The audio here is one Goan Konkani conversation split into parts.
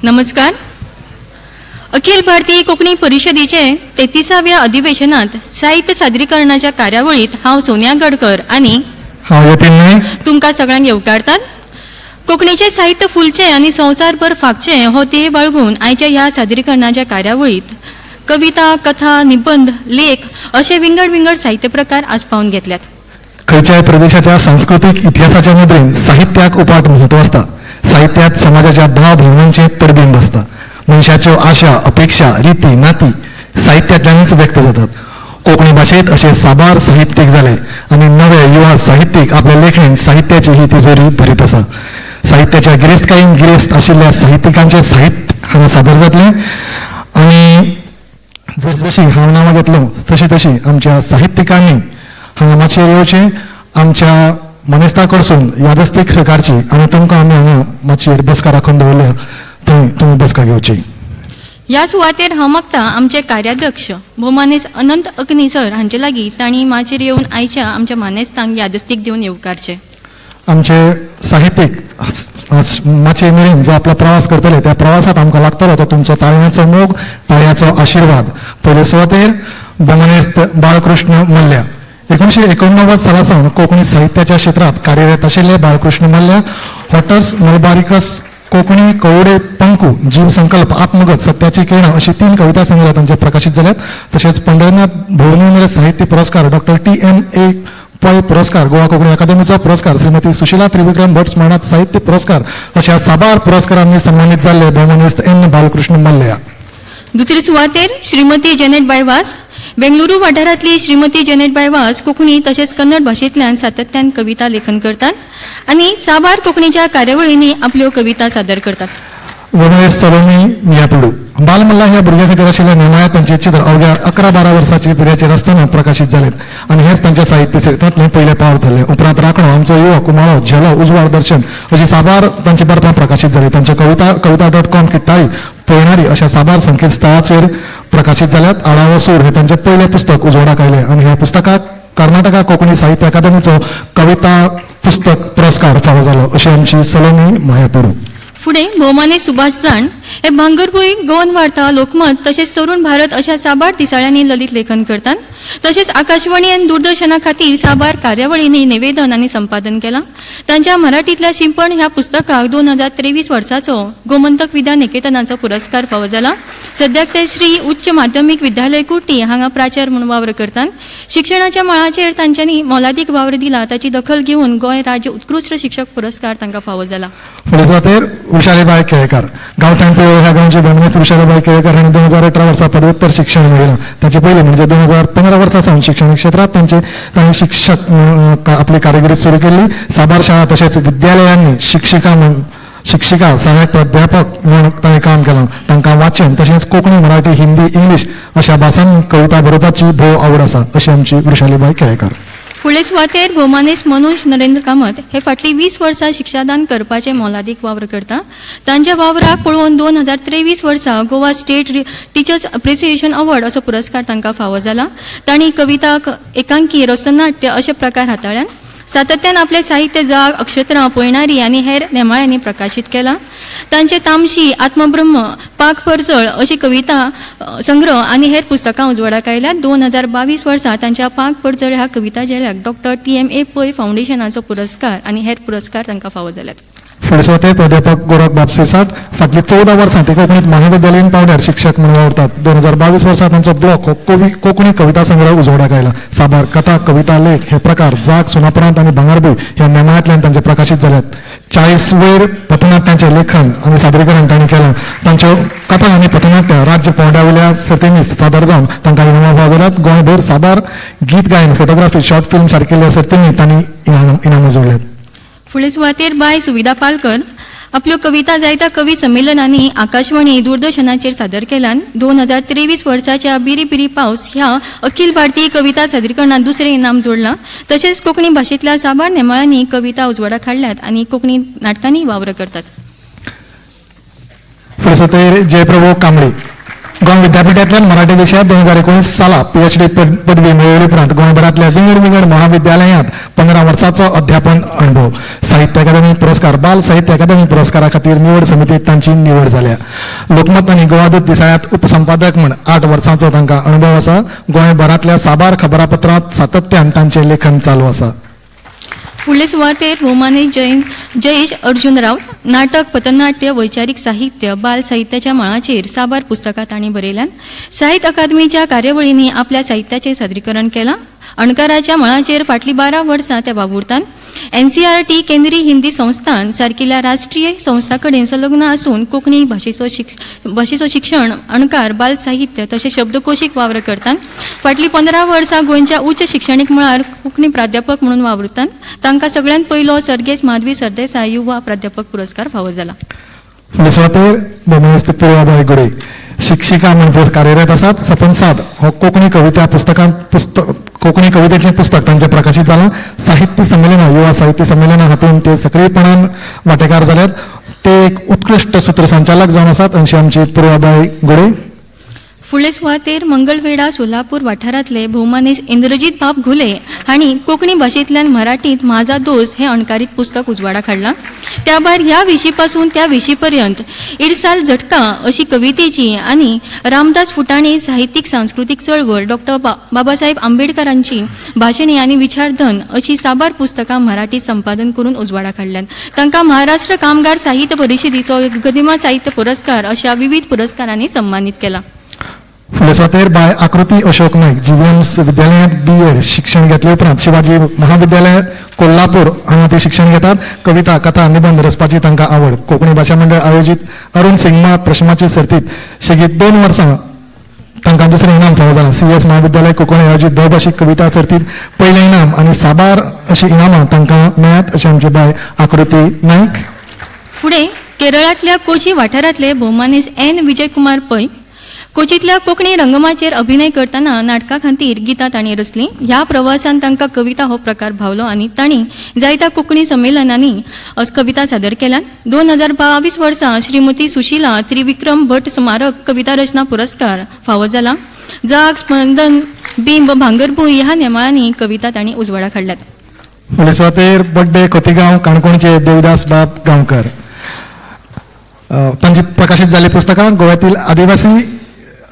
नमस्कार. अखिल भारतीय कोंकणी परिशदेचे 33व्या अधिवेशनात साहित्य सादरीकरणाच्या कार्यावळीत हांव सोनिया गडकर आनी हांव यतीन नायक तुमकां सगळ्यांक येवकारतात. कोंकणीचें साहित्य फुलचें आनी संवसारभर फागचें हो ध्येय बाळगून आयच्या ह्या सादरीकरणाच्या कार्यावळीत कविता, कथा, निबंध, लेख अशे विंगड विंगड साहित्य प्रकार आस्पावन घेतल्यात. खंयच्याय प्रदेशाच्या सांस्कृतीक इतिहासाच्या नदरेन साहित्याक उपाट म्हत्व आसता. साहित्यात समाजाच्या भाव भावनांचें पडबिंब आसता. मनशाच्यो आशा, अपेक्षा, रिती, नाती साहित्यांतल्यानच व्यक्त जातात. कोंकणी भाशेंत अशे साबार साहित्यीक जाले आनी नवे युवा साहित्यीक आपल्या लेखणेन साहित्याची ही तिजोरी भरीत आसा. साहित्याच्या गिरेस्तकायेन गिरेस्त आशिल्ल्या साहित्यिकांचें साहित्य हांगा सादर जातलें आनी जशी हांव नांवां घेतलो तशी तशी आमच्या साहित्यिकांनी हांगा माचयेर येवचें, आमच्या मानेस्ता कडसून यादस्तीक स्विकारची आनी तुमकां आमी हांगा माचयेर बसका राखून दवरल्या थंय तुमी बसका घेवची. ह्या सुवातेर हांव मागता आमचे कार्याध्यक्ष भोवमानेस्त अनंत अग्नी सर हांचे लागीं तांणी माचयेर येवन आयच्या आमच्या मानेस्तांक यादस्तीक दिवन येवकारचें. आमचे साहित्यीक माचये मेरेन जो आपलो प्रवास करतले त्या प्रवासात आमकां लागतलो तो तुमचो ताळयांचो मोग, ताळयांचो आशिर्वाद. पयले सुवातेर भोवमानेस्त बाळकृष्ण मल्ल्या. 1989 साला सावन कोंकणी साहित्याच्या क्षेत्रांत कार्यरत आशिल्ले बाळकृष्ण मल्ल्या हॉटर्स मलबारिकस, कोंकणी कवडे पंकू, जीव संकल्प, आत्मगत, सत्याची किरणां अशी 3 कविता संग्रह तांचे प्रकाशीत जाल्यात. तशेंच पंढरीनाथ भोवनेंद्र साहित्य पुरस्कार, डॉक्टर TMA Pai पुरस्कार, गोवा कोंकणी अकादमीचो पुरस्कार, श्रीमती सुशिला त्रिविक्रम भट स्मरणार्थ साहित्य पुरस्कार अशा साबार पुरस्कारांनी सन्मानीत जाल्ले भोवमानेस्त एन बालकृष्ण मल्ल्या. दुसरे सुवातेर श्रीमती जेनेट बाय वास. बेंगलुरू वाठारांतली श्रीमती जेनेट बाय वास कोंकणी तशेंच कन्नड भाशेंतल्यान सातत्यान कविता लेखन करतात आनी साबार कोंकणीच्या कार्यावळींनी आपल्यो कविता सादर करतात. वनवेस सलोमी मियापिडू. बालमल्ला ह्या भुरग्यां खातीर आशिल्ल्या नेमाळ्यांत तांचें चित्र अवघ्या 11-12 वर्सांचे पिरायेचेर आसतना प्रकाशीत जालें आनी हेंच तांच्या साहित्य क्षेत्रांतलें पयलें पावल थारलें. उपरांत राखणो, आमचो युवा, कुमाळो, झेलो, उजवाड दर्शन अशी साबार तांची बरपां प्रकाशीत जालीं. तांच्यो कविता कविता.com, किट्टाळी, पयणारी अशा साबार संकेतस्थळाचेर प्रकाशीत जाल्यात. आडावो सूर हें तांचें पयलें पुस्तक उजवाडाक आयलें आनी ह्या पुस्तकाक कर्नाटका कोंकणी साहित्य अकादमीचो कविता पुस्तक पुरस्कार फावो जालो. अशी आमची सलोमी मायापिडू. फुडें भोवमानेस्त सुभाष जाण हे भांगरभूंय, गोवन वार्ता, लोकमत तशेंच तरुण भारत अशा साबार दिसाळ्यांनी ललित लेखन करतात. तशेंच आकाशवाणी आनी दूरदर्शना खातीर साबार कार्यावळींनी निवेदन आनी संपादन केलां. तांच्या मराठींतल्या शिंपण ह्या पुस्तकाक 2023 वर्साचो गोमंतक विद्या निकेतनाचो पुरस्कार फावो जाला. सद्याक ते श्री उच्च माध्यमीक विद्यालय कुर्टी हांगा प्राचार्य म्हूण वावर करतात. शिक्षणाच्या मळाचेर तांच्यांनी मोलादीक वावर दिला ताची दखल घेवन गोंय राज्य उत्कृश्ट शिक्षक पुरस्कार तांकां फावो जाला. फुडें सुवातेर वृषालीबाय केळेकार. गांवठण पिळवळ ह्या गांवची भोवमानेस्त वृषालीबाय केळेकार हांणी 2018 वर्सा पदव्युत्तर शिक्षण मेळयलां. ताचे पयलीं म्हणजे 2015 वर्सा सावन शिक्षणीक क्षेत्रांत तांणी शिक्षक आपली कारिगिरी सुरू केल्ली. साबार शाळा तशेंच विद्यालयांनी शिक्षिका, सहाय्यक प्राध्यापक म्हूण तांणी काम केलां. तांकां वाचन तशेंच कोंकणी, मराठी, हिंदी, इंग्लीश अशा भासांनी कविता बरोवपाची भोव आवड आसा. अशी आमची वृषालीबाय केळेकार. फुडले सुवातेर भोवमानेस्त मनोज नरेंद्र कामत हे फाटलीं 20 वर्सां शिक्षादान करपाचें मोलादीक वावर करता. तांच्या वावराक पळोवन 2023 वर्सा Goa state teachers appreciation award असो पुरस्कार तांकां फावो जाला. तांणी कविता, एकांकी, रसनाट्य अशे प्रकार हाताळ्यात. सातत्यान आपलें साहित्य जाग, अक्षत्रां, पयणारी आनी हेर नेमाळ्यांनी प्रकाशीत केलां. तांचे तामशी, आत्मब्रह्म, पाक परजळ अशी कविता संग्रह आनी हेर पुस्तकां उजवाडाक आयल्यात. 2022 वर्सा तांच्या पाक परजळ ह्या कविता झेल्याक डॉक्टर TMA Pai फावंडेशनाचो पुरस्कार आनी हेर पुरस्कार तांकां फावो जाल्यात. फुडें सुवातेर प्राध्यापक गोरख बाब सिरसाट. फाटलीं 14 वर्सां ते कोंकणीत महाविद्यालयीन पावंड्यार शिक्षक म्हूण वावुरतात. 2022 वर्सा तांचो ब्लॉक हो कोंकणी कविता संग्रह उजवाडाक आयला. साबार कथा, कविता, लेख हे प्रकार जाग, सुनापरांत आनी भांगरभूंय ह्या नेमाळ्यांतल्यान तांचे प्रकाशीत जाल्यात. 40 वयर पथनाट्यांचें लेखन आनी सादरीकरण तांणी केलां. तांच्यो कथा आनी पथनाट्य राज्य पावंड्या वयल्या सर्तींनी सादर जावन तांकां इनामां फावो जाल्यात. गोंयभर साबार गीत गायन, फोटोग्राफी, शॉर्ट फिल्म सारकिल्ल्या सर्तींनी तांणी इनामां जोडल्यात. फुडले सुवातेर बाय सुविधा पालकर. आपल्यो कविता जायत्या कवी संमेलनांनी, आकाशवाणी, दूरदर्शनाचेर सादर केल्यान. 2023 वर्साच्या बिरी बिरी पावस ह्या अखिल भारतीय कविता सादरीकरणांत दुसरें इनाम जोडलां. तशेंच कोंकणी भाशेंतल्या साबार नेमाळ्यांनी कविता उजवाडाक हाडल्यात आनी कोंकणी नाटकांनी वावर करतात. फुडले सुवातेर जयप्रभू कांबळी. गोंय विद्यापीठांतल्यान मराठी विशयांत 2019 साला PhD पदवी मेळयले उपरांत गोंयभरांतल्या विंगड विंगड महाविद्यालयांत 15 वर्सांचो अध्यापन अणभव. साहित्य अकादमी पुरस्कार, बाल साहित्य अकादमी पुरस्कारा खातीर निवड समितीत तांची निवड जाल्या. लोकमत आनी गोवादूत दिसाळ्यांत उपसंपादक म्हूण 8 वर्सांचो तांकां अणभव आसा. गोंयभरांतल्या साबार खबरापत्रांत सातत्यान तांचें लेखन चालू आसा. फुडले सुवातेर भोवमाने जयेश अर्जुन राव नाटक, पथनाट्य, वैचारीक साहित्य, बाल साहित्याच्या मळाचेर साबार पुस्तकां तांणी बरयल्यात. साहित्य अकादमीच्या कार्यावळींनी आपल्या साहित्याचें सादरीकरण केलां. अणकाराच्या मळाचेर फाटलीं 12 वर्सां ते वावुरतात. NCERT केंद्रीय हिंदी संस्थान सारकिल्ल्या राष्ट्रीय संस्थां कडेन संलग्न आसून कोंकणी भाशेचो शिक्षण, अणकार, बाल साहित्य तशें शब्दकोशीक वावर करतात. फाटलीं 15 वर्सां गोंयच्या उच्च शिक्षणीक मळार कोंकणी प्राध्यापक म्हणून वावुरतात. तांकां सगळ्यांत पयलो सर्गेस्त माधवी सरदेसाय युवा प्राध्यापक पुरस्कार फावो जाला. फुडले भोवमानेस्त पुर्वाबाई गुडे शिक्षिका म्हूण कार्यरत आसात. सपनसाद हो कोंकणी कविता पुस्तकांत कोंकणी कवितेचें पुस्तक तांचें प्रकाशीत जालां. साहित्य संमेलनां, युवा साहित्य संमेलनां हातूंत ते सक्रीयपणान वांटेकार जाल्यात. ते एक उत्कृश्ट सूत्रसंचालक जावन आसात अशी आमची पुर्वाबाई गुडे. फुडले सुवातेर मंगळवेढा सोलापूर वाठारांतले भोवमानेस्त इंद्रजीत बाब घुले हांणी कोंकणी भाशेंतल्यान मराठींत माझा दोस्त हें अणकारीत पुस्तक उजवाडाक हाडलां. त्या भायर ह्या विशी पासून त्या विशी पर्यंत इरसाल झटका अशी कवितेची आनी रामदास फुटाणे साहित्यीक सांस्कृतीक चळवळ, डॉक्टर बाबासाहेब आंबेडकरांची भाशणे आनी विचारधन अशी साबार पुस्तकां मराठीत संपादन करून उजवाडाक हाडल्यात. तांकां महाराष्ट्र कामगार साहित्य परिशदेचो गदिमा साहित्य पुरस्कार अशा विविध पुरस्कारांनी सन्मानीत केला. फुडले सुवातेर बाय आकृती अशोक नायक GVMS विद्यालयांत BEd शिक्षण घेतले उपरांत शिवाजी महाविद्यालय कोल्हापूर हांगा ते शिक्षण घेतात. कविता, कथा, निबंद रचपाची तांकां आवड. कोंकणी भाशा मंडळ आयोजीत अरुण सिंगमा प्रश्नाचे सर्तीत शेगीत 2 वर्सां तांकां दुसरें इनाम फावो जालां. CS महाविद्यालय कोंकणी आयोजीत भोवभाशीक कविता सर्तीत पयलें इनाम आनी साबार अशीं इनामां तांकां मेळ्ळ्यात अशें आमची बाय आकृती नायक. फुडें केरळांतल्या कोची वाठारांतले भोवमानेस्त N Vijaykumar Pai कोचींतल्या कोंकणी रंगमाचयेर अभिनय करतना नाटका खातीर गितां तांणी रचलीं. ह्या प्रवासान तांकां कविता हो प्रकार भावलो आनी तांणी जायत्या कोंकणी संमेलनांनी कविता सादर केल्यात. 2022 वर्सा श्रीमती सुशीला त्रिविक्रम भट स्मारक कविता रचना पुरस्कार फावो जाला. जाग, स्पंदन, बिंब, भांगरभूंय ह्या नेमाळ्यांनी कविता तांणी उजवाडाक हाडल्यात. फुडले सुवातेर बड्डे खोतीगांव काणकोणचे देवदास बाब गांवकर तांची प्रकाशीत जाल्ली पुस्तकां गोव्यातील आदिवासी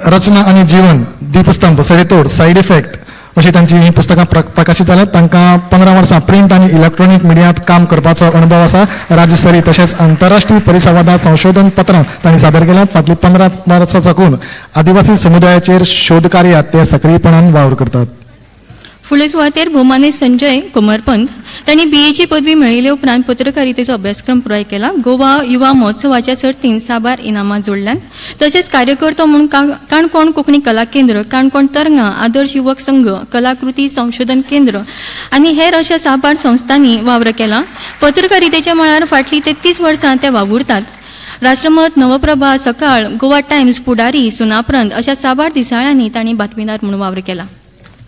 रचना आनी जीवन, दीपस्तंभ, सडेतोड, सायड इफेक्ट अशी तांची ही पुस्तकां प्रकाशीत जाल्यात. तांकां 15 वर्सां प्रिंट आनी इलेक्ट्रॉनीक मिडियांत काम करपाचो अणभव आसा. राज्यस्तरीय तशेंच आंतरराष्ट्रीय परिसंवादांत संशोधन पत्रां तांणी सादर केल्यात. फाटलीं 15 वर्सां साकून आदिवासी समुदायाचेर शोध कार्यात ते सक्रीयपणान वावर करतात. फुडले सुवातेर भोवमानेस्त संजय कोमरपंत तांणी BAची पदवी मेळयले उपरांत पत्रकारितेचो अभ्यासक्रम पुराय केला. गोवा युवा महोत्सवाच्या सर्तींत साबार इनामां जोडल्यात. तशेंच कार्यकर्तो म्हूण काणकोण कोंकणी कला केंद्र, काणकोण तरंगां, आदर्श युवक संघ, कलाकृती संशोधन केंद्र आनी हेर अशा साबार संस्थांनी वावर केला. पत्रकारितेच्या मळार फाटलीं 33 वर्सां ते वावुरतात. राष्ट्रमत, नवप्रभा, सकाळ, गोवा टायम्स, पुढारी, सुनापरांत अशा साबार दिसाळ्यांनी तांणी बातमीदार म्हणून वावर केला.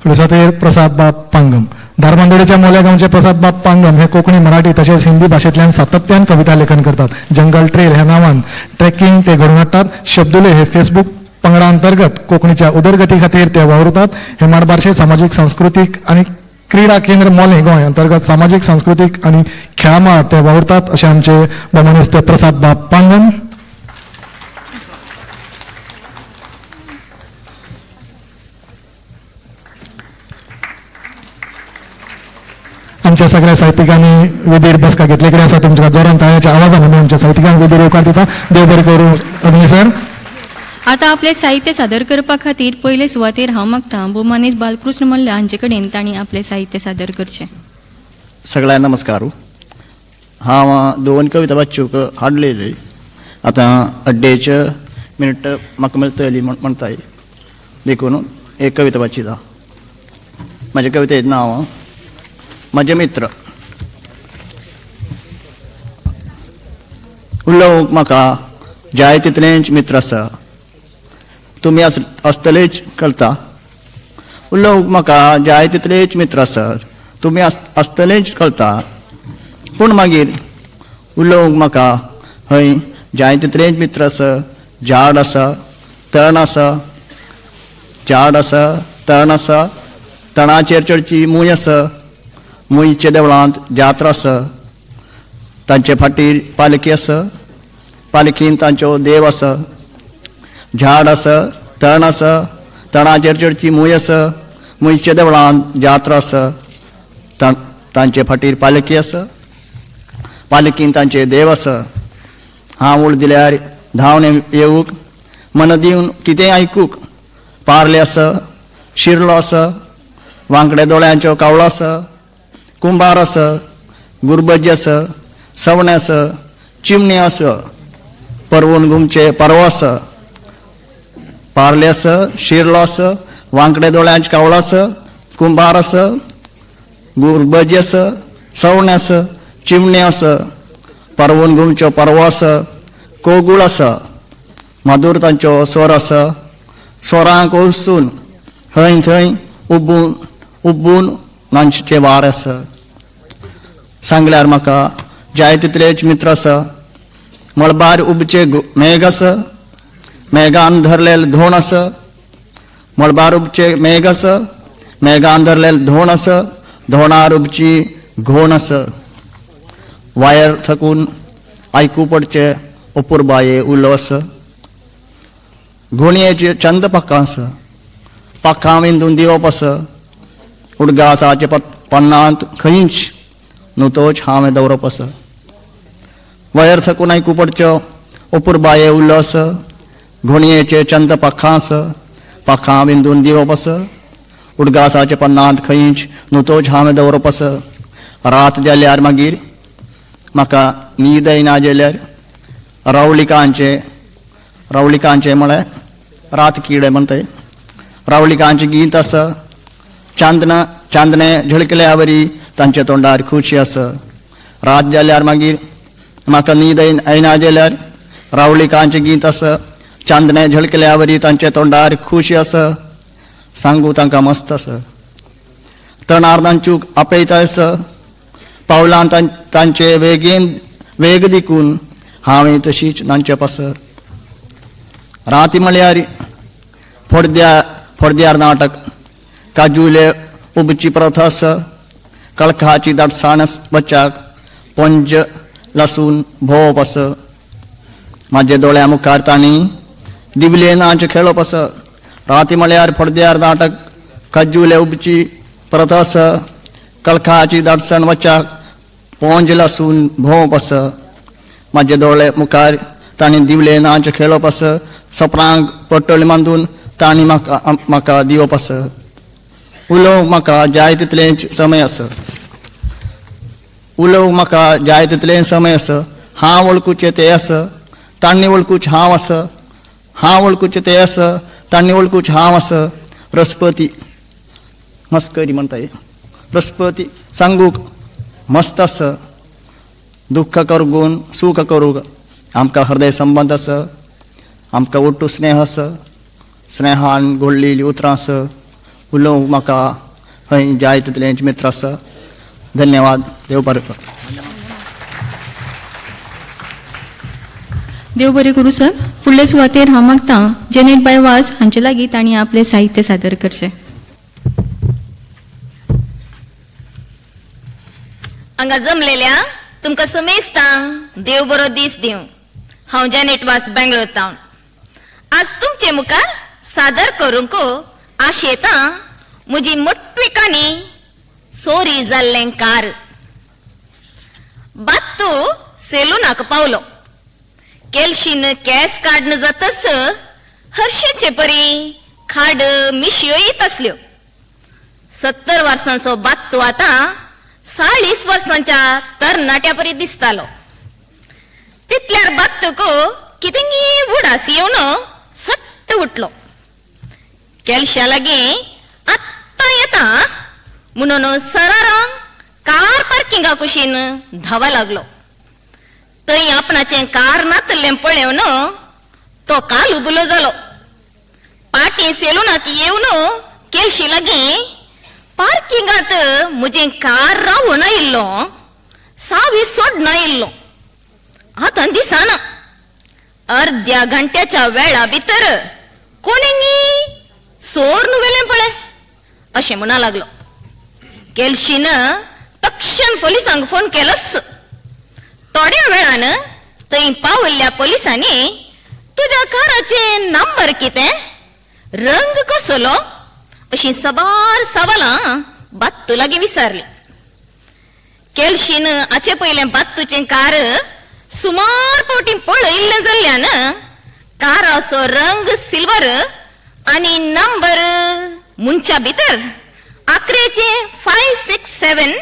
फुडले सुवातेर प्रसाद बाब पांगम धारबांदोडेच्या मोल्या गांवचे प्रसाद बाब पांगम हे कोंकणी, मराठी तशेंच हिंदी भाशेंतल्यान सातत्यान कविता लेखन करतात. जंगल ट्रेल ह्या नांवान ट्रेकिंग ते घडोवन हाडटात. शब्दुले हे फेसबूक पंगडा अंतर्गत कोंकणीच्या उदरगती खातीर ते वावुरतात. हेमाड बारशे सामाजीक सांस्कृतीक आनी क्रीडा केंद्र मोलें गोंय अंतर्गत सामाजीक सांस्कृतीक आनी खेळां मळार ते वावुरतात अशें आमचे भोवमानेस्त प्रसाद बाब पांगम. आमच्या सगळ्या साहित्यिकांनी वेदीर बसका घेतले कडेन आसा. तुमच्या जोरान ताळ्याच्या आवाजान आमी आमच्या साहित्यिकांक वेदीर येवकार दिता. देव बरें करूं अग्नी सर. आतां आपलें साहित्य सादर करपा खातीर पयले सुवातेर हांव मागता भोवमानेस्त बालकृष्ण मल्ल हांचे कडेन तांणी आपलें साहित्य सादर करचें. सगळ्यांक नमस्कार. हांव 2 कविता वाचूंक हाडलेली आतां अड्डेच मिनट म्हाका मेळटली म्हणटाय देखून एक कविता वाचिता. म्हाज्या कवितेचें नांव म्हजे मित्र. उलोवंक म्हाका जाय तितलेंच मित्र आसा, तुमी आसतलेच कळटा. उलोवंक म्हाका जाय तितलेच मित्र आसा, तुमी आसतलेच कळटा. पूण मागीर उलोवंक म्हाका हय जाय तितलेच मित्र आसा, झाड आसा, तण आसा, झाड आसा, तण आसा, तणाचेर चडची मूय आसा, मुयच्या देवळांत जात्रा आसा, तांचे फाटीर पालखी आसा, पालखीन तांचो देव आसा. झाड आसा, तण आसा, तणाचेर चडची मूय आसा, मुयच्या देवळांत जात्रा आसा, तांचे फाटीर पालखी आसा, पालखीन तांचे देव आसा. हांव उळ दिल्यार धांवन येवूंक, मन दिवन कितें आयकूंक, पारले आसा, शिरलो आसा, वांकड्या दोळ्यांच्यो कावळो आसा, कुंबार आसा, गुरबजी आसा, सवणें आसा, चिमणी आसा, परवून घुमचे परवो आसा. पारले आसा, शिरलो आसा, वांकड्या दोळ्यांच्यो कावळो आसा, कुंबार आसा, गुरबजी आसा, सवणें आसा, चिमणी आसा, परवून घुमच्यो परवो आसा, कोगूळ आसा, माधूर तांचो स्वर आसा, स्वरांक वचून हय थंय उबून उबून नांचचे वार आसा. सांगल्यार म्हाका जाय तितलेच मित्र आसा, मळबार उबचे मेघ आसा, मेघान धरलेले धोण आसा, मळबार उबचे मेघ आसा, मेघान धरलेले धोण आसा, धोणार उबची घोण आसा. वायर थकून आयकू पडचे अपुरबाये उलो आसा, घोणयेचे चंद पाखां आसा, पाखां विंदून दिवप आसा, उडगासाचे पन्नांत खंयच न्हू तोच हांवें दवरप आसा. वयर थकून आयकू पडच्यो अपुरबाये उलो आसा, घोणयेचे चंद पाखां आसा, पाखां विंदून दिवप आसा, उडगासाचे पन्नांत खंयच न्हू तोच हांवें दवरप आसा. रात जाल्यार मागीर म्हाका न्हीद येना जाल्यार रावळिकांचे, रावळिकांचे म्हळ्यार रात किडे म्हणटाय, रावळिकांचें गीत आसा, चांदना चांदणे झळकल्या वरी तांच्या तोंडार खुशी आसा. रात जाल्यार मागीर म्हाका न्हीद येना जाल्यार रावळिकांचें गीत आसा, चांदणे झळकल्या वरी तांच्या तोंडार खुशी आसा, सांगू तांकां मस्त आसा. तणार तांचूक आपयता आसा, पावलां तांचे वेगेन वेग दिकून हांवें तशीच नांचे पासत. राती म्हळ्यार फोडद्या फोडद्यार नाटक, काजुले उबची प्रथा आसा, कळखाची दाटसाण बच्चाक पंज लसून भोंवप आसा. म्हाजे दोळ्या मुखार तांणी दिवले नाच खेळप आसा. राती म्हळ्यार फोडद्यार नाटक, काजुले उबची प्रथा आसा, कळखाची दाटसाण वच्चाक पोंज लासून भोंवप आसा. म्हाजे दोळे मुखार तांणी दिवले नाच खेळप आसा, सपनांक पट्टोळी बांदून तांणी म्हाका म्हाका दिवप आसा. उलोवंक म्हाका जाय तितलेंच समय आसा, उलोवंक म्हाका जाय तितलें समय आसा, हांव वळखुचें तें आसा, तांणी वळखुचें हांव आसा, हांव वळखुचें तें आसा, तांणी वळखुचें हांव आसा. रसपती मस्करी म्हणटाय, रसपती सांगूक मस्त आसा, दुख्ख करून सूख करूंक आमकां हृदय संबंद आसा, आमकां ओट्टू स्नेह आसा, स्नेहान घोळलेलीं उतरां आसा, उलोवंक म्हाका हय जाय तितलेंच मित्र आसा. धन्यवाद. देव बरें करूं. देव बरें करूं सर. फुडले सुवातेर हांव मागतां जेनेट बाय वाज हांचे लागीं तांणी आपलें साहित्य सादर करचें. हांगा जमलेल्या तुमकां सुमेस्तांक देव बरो दीस दिवं. हांव जेनेट वास बेंगलोर तावन आज तुमचे मुखार सादर करूंक आशेतां म्हजी मोटवी काणी सोरी जाल्लें कार. बात्तू सेलुनाक पावलो. केलशीन केस काडन जातस हरशींचे परी खाड मिशयो येत आसल्यो. 70 वर्सांचो बात्तू आतां 40 वर्सांच्या तरणाट्या परी दिसतालो. तितल्यार बात्तूक कितें उडास येवन सट्ट उठलो. केलशा लागीं आत्तां येता म्हणून सरारां कार पार्किंगा कुशीन धांवा लागलो. थंय आपणाचें कार नातल्लें पळोवन तो काल उबलो जालो. पाटी सेलुनाक येवन केलशी लागीं पार्किंगांत म्हजें कार रावून आयिल्लो, सावी सोडना आयिल्लो, आतां दिसना. अर्द्या घंट्याच्या वेळा भितर कोणेंगी सोर नुवेलें पळय अशें म्हणा लागलो. केलशीन तक्षण पोलिसांक फोन केलोच. थोड्या वेळान थंय पाविल्ल्या पोलिसांनी तुज्या काराचें नंबर कितें, रंग कसलो अशी सबार सवालां बात्तू लागीं विचारली. केलशीन हाचे पयलें बात्तूचें कार सुमार फावटी पळयिल्लें जाल्ल्यान काराचो रंग सिल्वर आनी नंबर मुंच्या भितर आकरेचे 567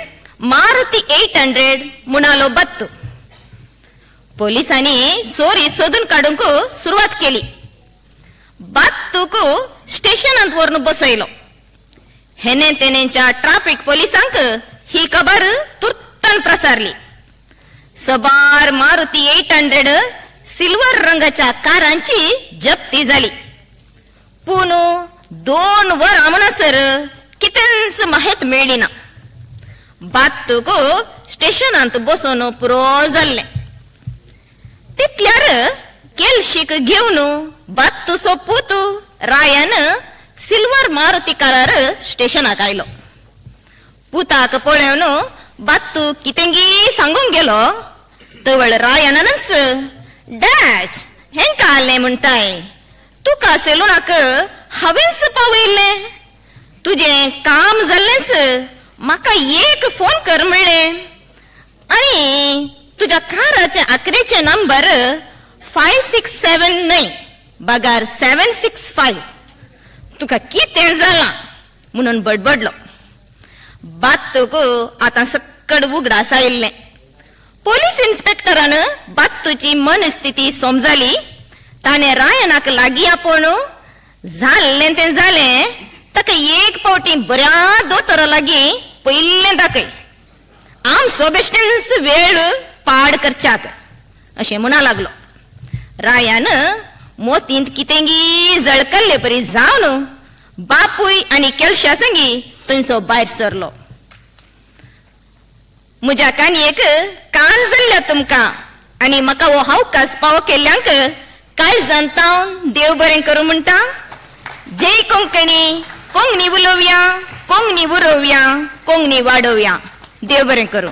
मारुती 800 म्हणालो बात्तू. पोलिसांनी सोरी सोदून काडूंक सुरवात केली. बात्तूक स्टेशनांत व्हरून बसयलो. हेने तेनेच्या ट्राफिक पोलिसांक ही खबर तुर्तान प्रसारली. सबार मारुती 800 सिल्वर रंगाच्या कारांची जप्ती जाली. पूण 2 वरां म्हणसर कितेंच माहित मेळ्ळी ना. बात्तूक स्टेशनांत बसून पुरो जाल्लें. तितल्यार केलशीक घेवन बात्तूचो पूत रायान सिल्वर मारुती कारार स्टेशनाक आयलो. पुताक पळोवन बात्तू कितेंगी सांगूंक गेलो. तवळ रायानच डॅच हेंका आलें म्हणटाय, तुका सेलुनाक हांवेंच पावयल्लें, तुजें काम जाल्लेंच, म्हाका एक फोन कर म्हणलें आनी तुज्या काराचे आकरेचे नंबर 567 न्हय बगार 765, तुका कितें जालां म्हणून बडबडलो. बात्तूक आतां सक्कड उगडास आयिल्लें. पोलीस इन्स्पेक्टरान बात्तूची मनस्थिती समजाली. ताणें रायनाक लागीं आपोवन जाल्लें तें जालें, ताका एक फावटी बऱ्या दोतोरा लागीं पयलें दाखय, आमचो बेश्टेंच वेळ पाड करच्याक अशें म्हणा लागलो. रायान मोतींत कितेंगी जळकल्ले परी जावन बापूय आनी केलशा संगी थंयसो भायर सरलो. म्हज्या काणयेक कान जाल्ल्या तुमकां आनी म्हाका हो अवकाश पावो केल्ल्यांक काळजान तावन देव बरें करूं म्हणटा. जय कोंकणी. कोंकणी उलोवया, कोंकणी बरोवया, कोंकणी वाडोवया. देव बरें करूं.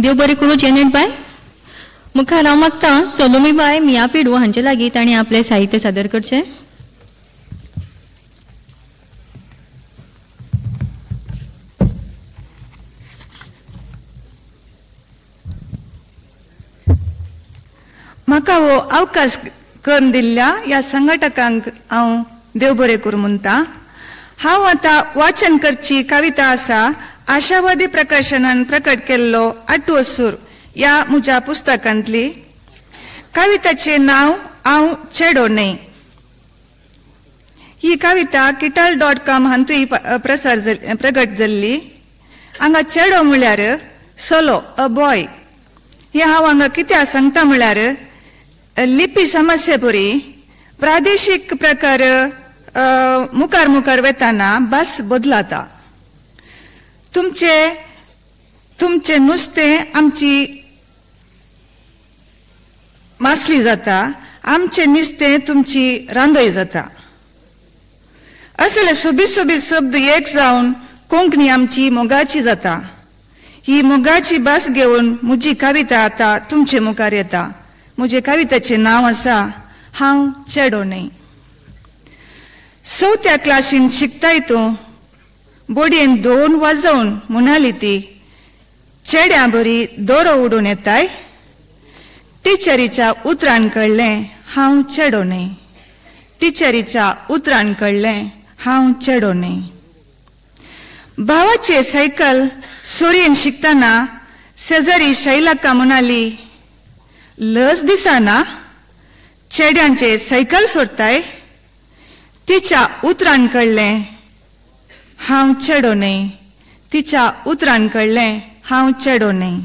देव बरें करूं जेनेट बाय. मुखार हांव मागता सलोमी बाय मिया पेडू हांचे लागीं तांणी आपलें साहित्य सादर करचें. म्हाका हो अवकाश करून दिल्ल्या ह्या संघटकांक हांव देव बरें करूं म्हणटा. हांव आतां वाचन करची कविता आसा आशावादी प्रकाशनान प्रकट केल्लो आठवो सूर ह्या म्हज्या पुस्तकांतली. कविताचें नांव हांव चेडो न्हय. ही कविता किटाल.com हातूंय प्रसार प्रगट जाल्ली. हांगा चेडो म्हळ्यार सोलो, अ बॉय. हें हांव हांगा कित्याक सांगता म्हळ्यार लिपी समस्ये परी प्रादेशीक प्रकार मुखार मुखार वेताना भास बदलाता. तुमचे तुमचें नुस्तें आमची मासली जाता, आमचें नुस्तें तुमची रांदय जाता. असले सोबीत सोबीत शब्द एक जावन कोंकणी आमची मोगाची जाता. ही मोगाची भास घेवन म्हजी कविता आतां तुमचे मुखार येता. म्हजे कवितेचें नांव आसा हांव चेडो न्हय. चवथ्या क्लासीन शिकताय तूं, बोडयेन 2 वाजोवन म्हणाली ती, चेड्यां बरी दोरो उडून येताय. टिचरीच्या उतरान कळ्ळें हांव चेडो न्हय. टिचरीच्या उतरान कळ्ळें हांव चेडो न्हय. भावाचे सायकल सोरयेन शिकतना शेजारी शैलाका म्हणाली, लज दिसना चेड्यांचे सायकल सोडताय. तिच्या उतरान कळ्ळें हांव चेडो न्हय. तिच्या उतरान कळ्ळें हांव चेडो न्हय.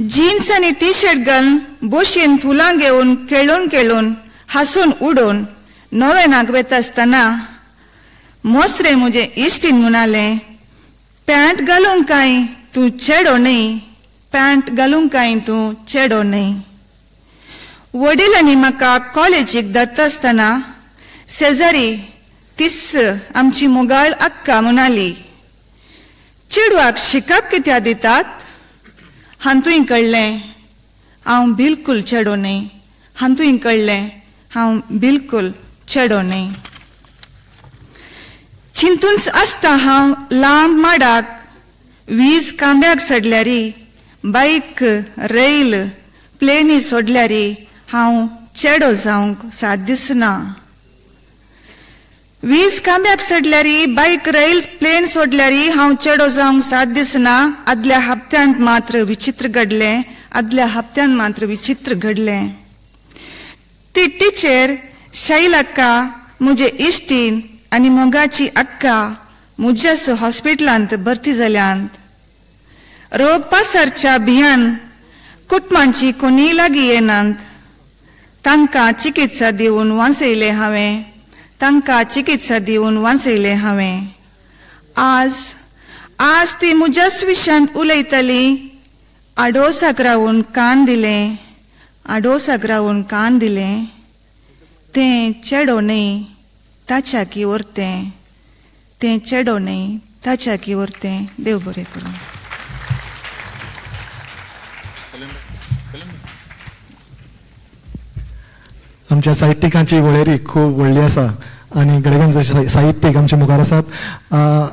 जीन्स आनी टी शर्ट घालून बोशेन फुलां घेवन खेळून खेळून हांसून उडोवन नव्यानाक वेता आसतना मोसरे म्हजें इश्टीन म्हणालें, पॅन्ट घालूंक काय तूं चेडो न्हय. पॅन्ट घालूंक कांय तूं चेडो न्हय. वडिलांनी म्हाका कॉलेजीक धाडटा आसतना शेजारी तीच आमची मोगाळ अक्का म्हणाली, चेडवाक शिकप कित्याक दितात? हातूंय कळ्ळें हांव बिलकूल चेडो न्हय. हातूंय कळ्ळें हांव बिलकूल चेडो न्हय. चिंतूनच आसता हांव लांब माडाक, वीज कांब्याक सडल्यारी, बायक रैल प्लेनी सोडल्यारी हांव चेडो जावंक साथ दिसना. वीज कांब्याक सडल्यारी, बायक रैल प्लेन सोडल्यारी हांव चेडो जावंक साथ दिसना. आदल्या हप्त्यांत मात्र विचित्र घडलें. आदल्या हप्त्यांत मात्र विचित्र घडलें. ती टिचर शैल अक्का म्हजे इश्टीन आनी मोगाची अक्का म्हज्याच हॉस्पिटलांत भरती जाल्यांत. रोग पासरच्या भियान कुटुंबांची कोणीय लागीं येनात. तांकां चिकित्सा दिवन वांचयलें हांवें. तांकां चिकित्सा दिवन वांचयलें हांवें. आज आज ती म्हज्याच विशयांत उलयताली. आडोसाक रावून कान दिलें. आडोसाक रावून कान दिलें. तें चेडो न्हय ताच्या की उरतें. तें चेडो न्हय ताच्या की उरतें. देव बरें करूं. आमच्या साहित्यिकांची वळेरी खूब व्हडली आसा आनी गडगंज साहित्यीक आमचे मुखार आसात.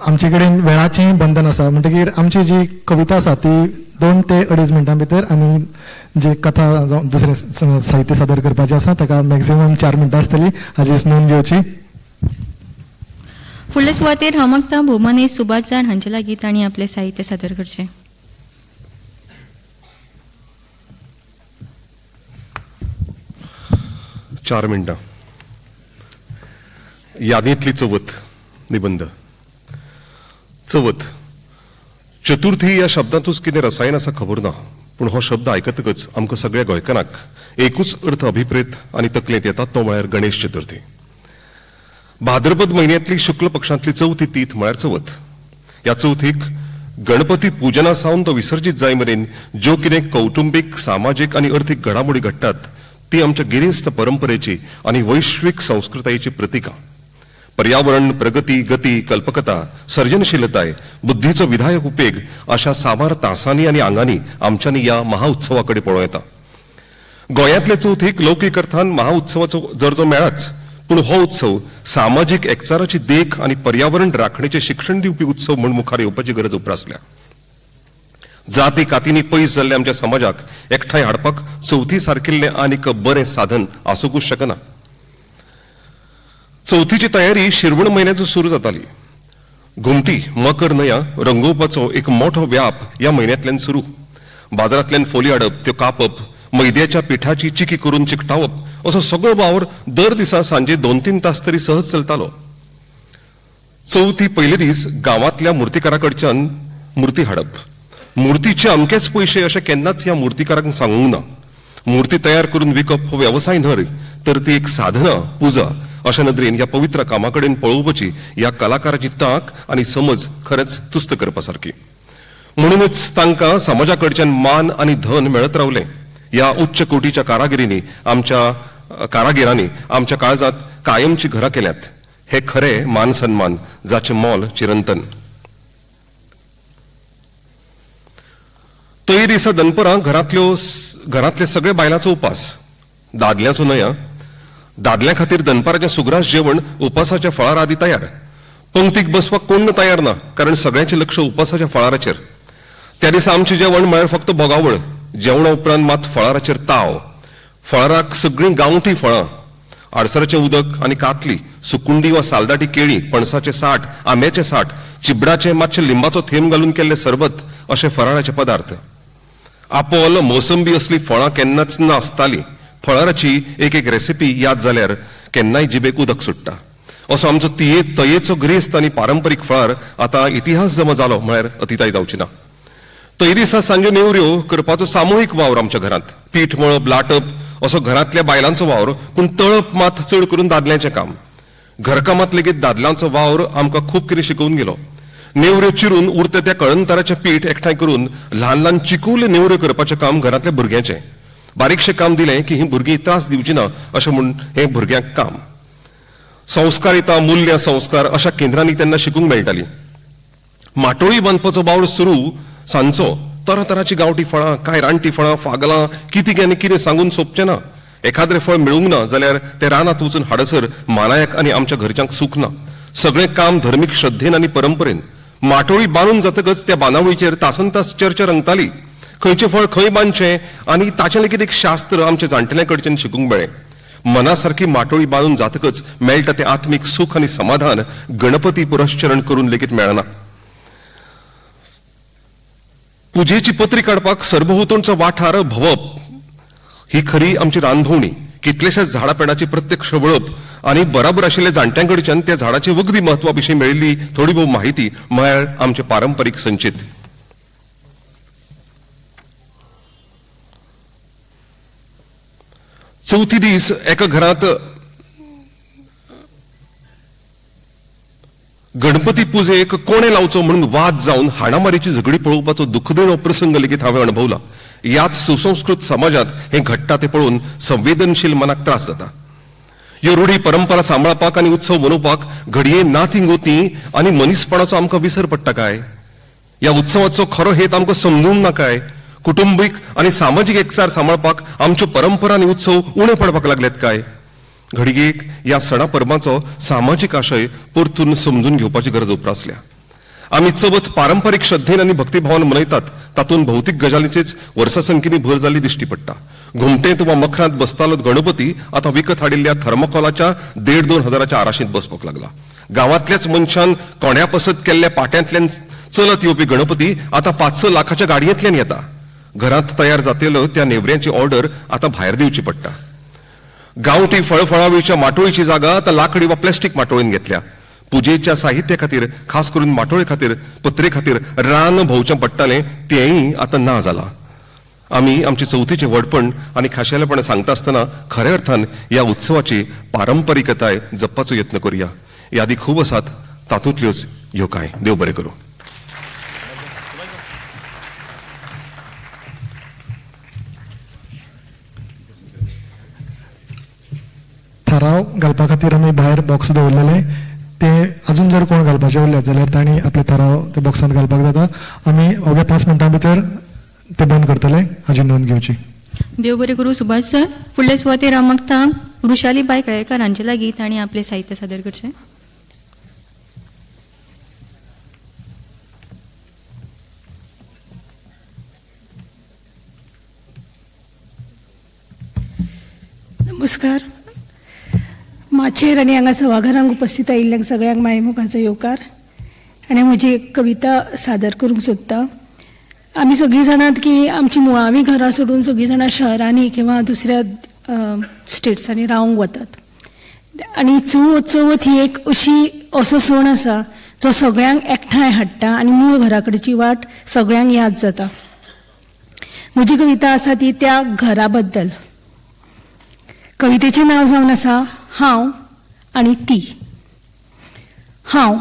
आमचे कडेन वेळाचें बंधन आसा, म्हणटकीर आमची जी कविता आसा ती 2 ते 2.5 मिनटां भितर आनी जी कथा जावं दुसरें साहित्य सादर करपाचें आसा ताका मॅक्झिमम 4 मिनटां आसतली, हाची नोंद घेवची. फुडले सुवातेर हांव मागता भोवमानेस्त सुभाष जाण हांचे लागीं तांणी आपलें साहित्य सादर करचें. चार मिनटां. यादींतली चवथ निबंद. चवथ चतुर्थी ह्या शब्दांतूच कितें रसायन आसा खबर ना, पूण हो शब्द आयकतकच आमकां सगळ्या गोंयकारांक एकूच अर्थ अभिप्रेत आनी तकलेंत येता, तो म्हळ्यार गणेश चतुर्थी. भाद्रपद म्हयन्यांतली शुक्ल पक्षांतली चवथी तीथ म्हळ्यार चवथ. ह्या चवथीक गणपती पुजना सावन तो विसर्जीत जाय मेरेन ज्यो कितें कौटुंबीक, सामाजीक आनी अर्थीक घडामोडी घडटात ती आमच्या गिरेस्त परंपरेची आनी वैश्वीक संस्कृतायेची प्रतिकां. पर्यावरण, प्रगती, गती, कल्पकता, सर्जनशीलताय, बुद्धीचो विधायक उपेग अशा साबार तासांनी आनी आंगांनी आमच्यांनी ह्या महाउत्सवा कडेन पळोवं येता. गोंयांतले चवथीक लौकीक अर्थान महाउत्सवाचो दर्जो मेळाच, पूण हो उत्सव सामाजीक एकचाराची देख आनी पर्यावरण राखणेचें शिक्षण दिवपी उत्सव म्हूण मुखार येवपाची गरज उप्रासल्या. जाती कातींनी पयस जाल्ल्या आमच्या समाजाक एकठांय हाडपाक चवथी सारकिल्लें आनीक बरें साधन आसूंकूच शकना. चवथीची तयारी शिरवण म्हयन्याचो सुरू जाताली. घुमटी, मकर न्हंया रंगोवपाचो एक मोठो व्याप ह्या म्हयन्यांतल्यान सुरू. बाजारांतल्यान फोली हाडप, त्यो कापप, मैद्याच्या पिठाची चिकी करून चिकटावप असो सगळो वावर दर दिसा सांजे 2-3 तास तरी सहज चलतालो. चवथी पयले दीस गांवांतल्या मुर्तीकारा कडच्यान मुर्ती हाडप. मुर्तीचे अमकेच पयशे अशें केन्नाच ह्या मुर्तीकारांक सांगूंक ना. मुर्ती तयार करून विकप हो वेवसाय न्हय, तर ती एक साधना, पुजा अशा नदरेन ह्या पवित्र कामा कडेन पळोवपाची ह्या कलाकाराची तांक आनी समज खरेंच तुस्त करपा सारकी. म्हणूनच तांकां समाजा कडच्यान मान आनी धन मेळत रावलें. ह्या उच्च कोटीच्या कारागिरींनी आमच्या कारागिरांनी आमच्या काळजांत कायमची घरां केल्यात. हे खरे मान सन्मान जाचें मोल चिरंतन. तय दिसा दनपरां घरांतले सगळे बायलांचो उपास, दादल्यांचो न्हय. दादल्यां खातीर दनपाराचें सुग्रास जेवण उपासाच्या फळार आदी तयार. पंक्तीक बसपाक कोण तयार ना, कारण सगळ्यांचें लक्ष उपासाच्या फळाराचेर. त्या दिसा आमचें जेवण म्हळ्यार फक्त भोगावळ. जेवणा उपरांत मात फळाराचेर ताव. फळाराक सगळीं गांवठी फळां, आडसराचें उदक आनी कातली, सुकुंडी वा सालदाटी केळी, पणसाचें साठ, आंब्याचें साठ, चिबडाचें मातशें लिंबाचो थेंब घालून केल्लें सरबत अशे फराळाचे पदार्थ. आपोल, मोसंबी असली फळां केन्नाच नासतालीं. फळाराची एक एक रेसिपी याद जाल्यार केन्नाय जिबेक उदक सुट्टा. असो आमचो तयेचो गिरेस्त आनी पारंपरीक फळार आतां इतिहास जमा जालो म्हळ्यार अतिताय जावची ना. तय दिसा सांजे नेवऱ्यो करपाचो सामुहीक वावर आमच्या घरांत. पीठ मळप, लाटप असो घरांतल्या बायलांचो वावर, पूण तळप मात चड करून दादल्यांचें काम. घरकामांत लेगीत दादल्यांचो वावर आमकां खूब कितें शिकोवन गेलो. नेवऱ्यो चिरून उरता त्या कळंतराचें पीठ एकठांय करून ल्हान ल्हान चिकूल नेवऱ्यो करपाचें काम घरांतल्या भुरग्यांचें. बारीकशें काम दिलें की हीं भुरगीं त्रास दिवची ना अशें म्हूण हें भुरग्यांक काम. संस्कारिता, मूल्य, संस्कार अशा केंद्रांनी तेन्ना शिकूंक मेळटाली. माटोळी बांदपाचो वावर सुरू सांजचो. तरातराची गांवठी फळां, कांय रानटी फळां, फागलां, कितें आनी कितें सांगून सोंपचें ना. एखाद्रें फळ मेळूंक ना जाल्यार तें रानांत वचून हाडसर मानायक आनी आमच्या घरच्यांक सूख ना. सगळें काम धर्मीक श्रद्धेन आनी परंपरेन. माटोळी बांदून जातकच त्या बांदावळीचेर तासन तास चर्चा रंगताली. खंयचें फळ खंय बांदचें आनी ताचें लेगीत एक शास्त्र आमच्या जाणटेल्या कडच्यान शिकूंक मेळ्ळें. मनासारकी माटोळी बांदून जातकच मेळटा तें आत्मीक सूख आनी समाधान गणपती पुरश्चरण करून लेगीत मेळना. पुजेची पत्री काडपाक सरभोंवतणचो वाठार भोंवप ही खरी आमची रानभोंवणी. कितलेशाच झाडां पेडाची प्रत्यक्ष वळप आनी बराबर आशिल्ल्या जाणट्यां कडच्यान त्या झाडाची वखदी म्हत्वा विशीं मेळिल्ली थोडी भोव माहिती म्हळ्यार आमचे पारंपरीक संचीत. चवथी दीस एका घरांत गणपती पुजेक कोणे लावचो म्हणून वाद जावन हाणामारीची झगडी पळोवपाचो दुखदिणो प्रसंग लेगीत हांवें अणभवला. ह्याच सुसंस्कृत समाजांत हें घडटा तें पळोवन संवेदनशील मनाक त्रास जाता. ह्यो रुढी परंपरा सांबाळपाक आनी उत्सव मनोवपाक घडये नाती गोती आनी मनीसपणाचो आमकां विसर पडटा काय? ह्या उत्सवाचो खरो हेत आमकां समजूंक ना काय? कुटुंबीक आनी सामाजीक एकचार सांबाळपाक आमच्यो परंपरा आनी उत्सव उणे पडपाक लागल्यात काय? घडयेक ह्या सणा परबांचो सामाजीक आशय परतून समजून घेवपाची गरज उप्रासल्या. आमी चवथ पारंपरीक श्रद्धेन आनी भक्तिभावान मनयतात, तातूंत भौतीक गजालींचीच वर्सासंकीनी भर जाल्ली दिश्टी पडटा. घुमटेंत वा मखरांत बसतालो गणपती आतां विकत हाडिल्ल्या थर्मोकॉलाच्या 1,500-2 हजाराच्या आराशींत बसपाक लागला. गांवांतल्याच मनशान कोण्या पसत केल्ल्या पाट्यांतल्यान चलत येवपी गणपती आतां 5-6 लाखाच्या गाडयेंतल्यान येता. घरांत तयार जातेलो त्या नेवऱ्यांची ऑर्डर आतां भायर दिवची पडटा. गांवठी फळफळावळीच्या माटोळीची जागा आतां लाकडी वा प्लास्टीक माटोळीन घेतल्या. पुजेच्या साहित्या खातीर, खास करून माटोळे खातीर, पत्रे खातीर रान भोंवचें पडटालें तेंय आतां ना जालां. आमी आमचे चवथीचें व्हडपण आनी खाशेलेपण सांगता आसतना खऱ्या अर्थान ह्या उत्सवाची पारंपरिकताय जपपाचो यत्न करुया. यादी खूब आसात, तातूंतल्योच ह्यो कांय. देव बरें करूं. थाराव घालपा खातीर आमी भायर बॉक्स दवरलेले, ते अजून जर कोण घालपाचे उरल्यात जाल्यार तांणी आपले थाराव त्या बॉक्सांत घालपाक जाता. आमी अवघ्या 5 मिनटां भितर ते बंद करतले हाजी नोंद घेवची. देव बरें करूं सुभाष सर. फुडले सुवातेर हांव मागता वृषाली बाय कळेकर हांचे लागीं तांणी आपलें साहित्य सादर करचें. नमस्कार. माचयेर आनी हांगा सभाघरांक उपस्थित आयिल्ल्यांक सगळ्यांक मायमुखाचो येवकार. आनी म्हजी एक कविता सादर करूंक सोदता. आमी सगळीं जाणात की आमची मुळावीं घरां सोडून सगळीं जाणां शहरांनी किंवा दुसऱ्या स्टेट्सांनी रावंक वतात. आनी चवथ ही एक अशी असो सण आसा जो सगळ्यांक एकठांय हाडटा आनी मूळ घरा कडची वाट सगळ्यांक याद जाता. म्हजी कविता आसा ती त्या घरा बद्दल. कवितेचें नांव जावन आसा हांव आनी ती. हांव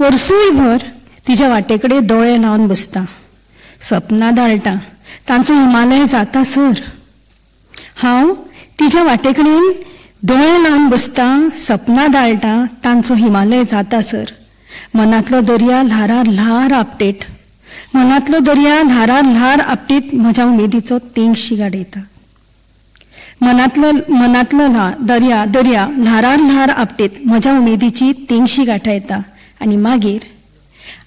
वर्सूय भर तिच्या वाटे कडेन दोळे लावन बसता, सपनां दाळटा, तांचो हिमालय जाता सर. हांव तिच्या वाटे कडेन दोळे लावन बसता, सपनां दाळटा, तांचो हिमालय जाता सर. मनांतलो दर्या ल्हारार ल्हार आपटेट, मनांतलो दर्या ल्हारार ल्हार आपटीत म्हज्या उमेदीचो तेंगशी गाडयता. मनांतलो मनांतलो दर्या दर्या ल्हारार ल्हार आपटीत म्हज्या उमेदीची तेंगशी गाठायता. आनी मागीर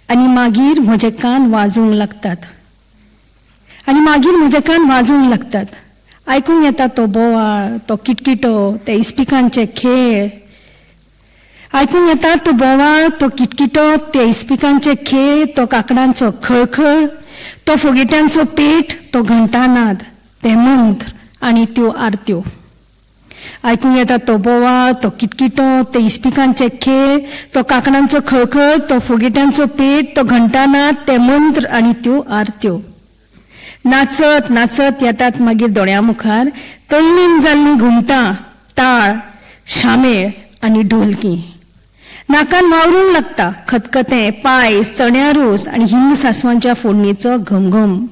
आनी मागीर म्हजे कान वाजूंक लागतात, आनी मागीर म्हजे कान वाजूंक लागतात. आयकूंक येता तो बोवाळ, तो किटकिटो, ते इस्पिकांचे खेळ. आयकूंक येता तो बोवाळ, तो किटकिटो, ते इस्पिकांचे खेळ, तो काकडांचो खळखळ, तो फोगेट्यांचो पेट, तो घंटानाद, ते मंत्र आनी त्यो आरत्यो. आयकूंक येता तो बोवाळ, तो किटकिटो, ते इस्पिकांचे खेळ, तो काकणांचो खळखळ, तो फोगेट्यांचो पेट, तो घंटानाद, ते मंत्र आनी त्यो आरत्यो. नाचत नाचत येतात मागीर दोळ्यां मुखार तल्लीन जाल्लीं घुमटां, ताळ, शामेळ आनी ढोलकी. नाकान वावरूंक लागता खतखतें, पायस, चण्या रोस आनी हिंग सासवांच्या फोडणेचो घमघम.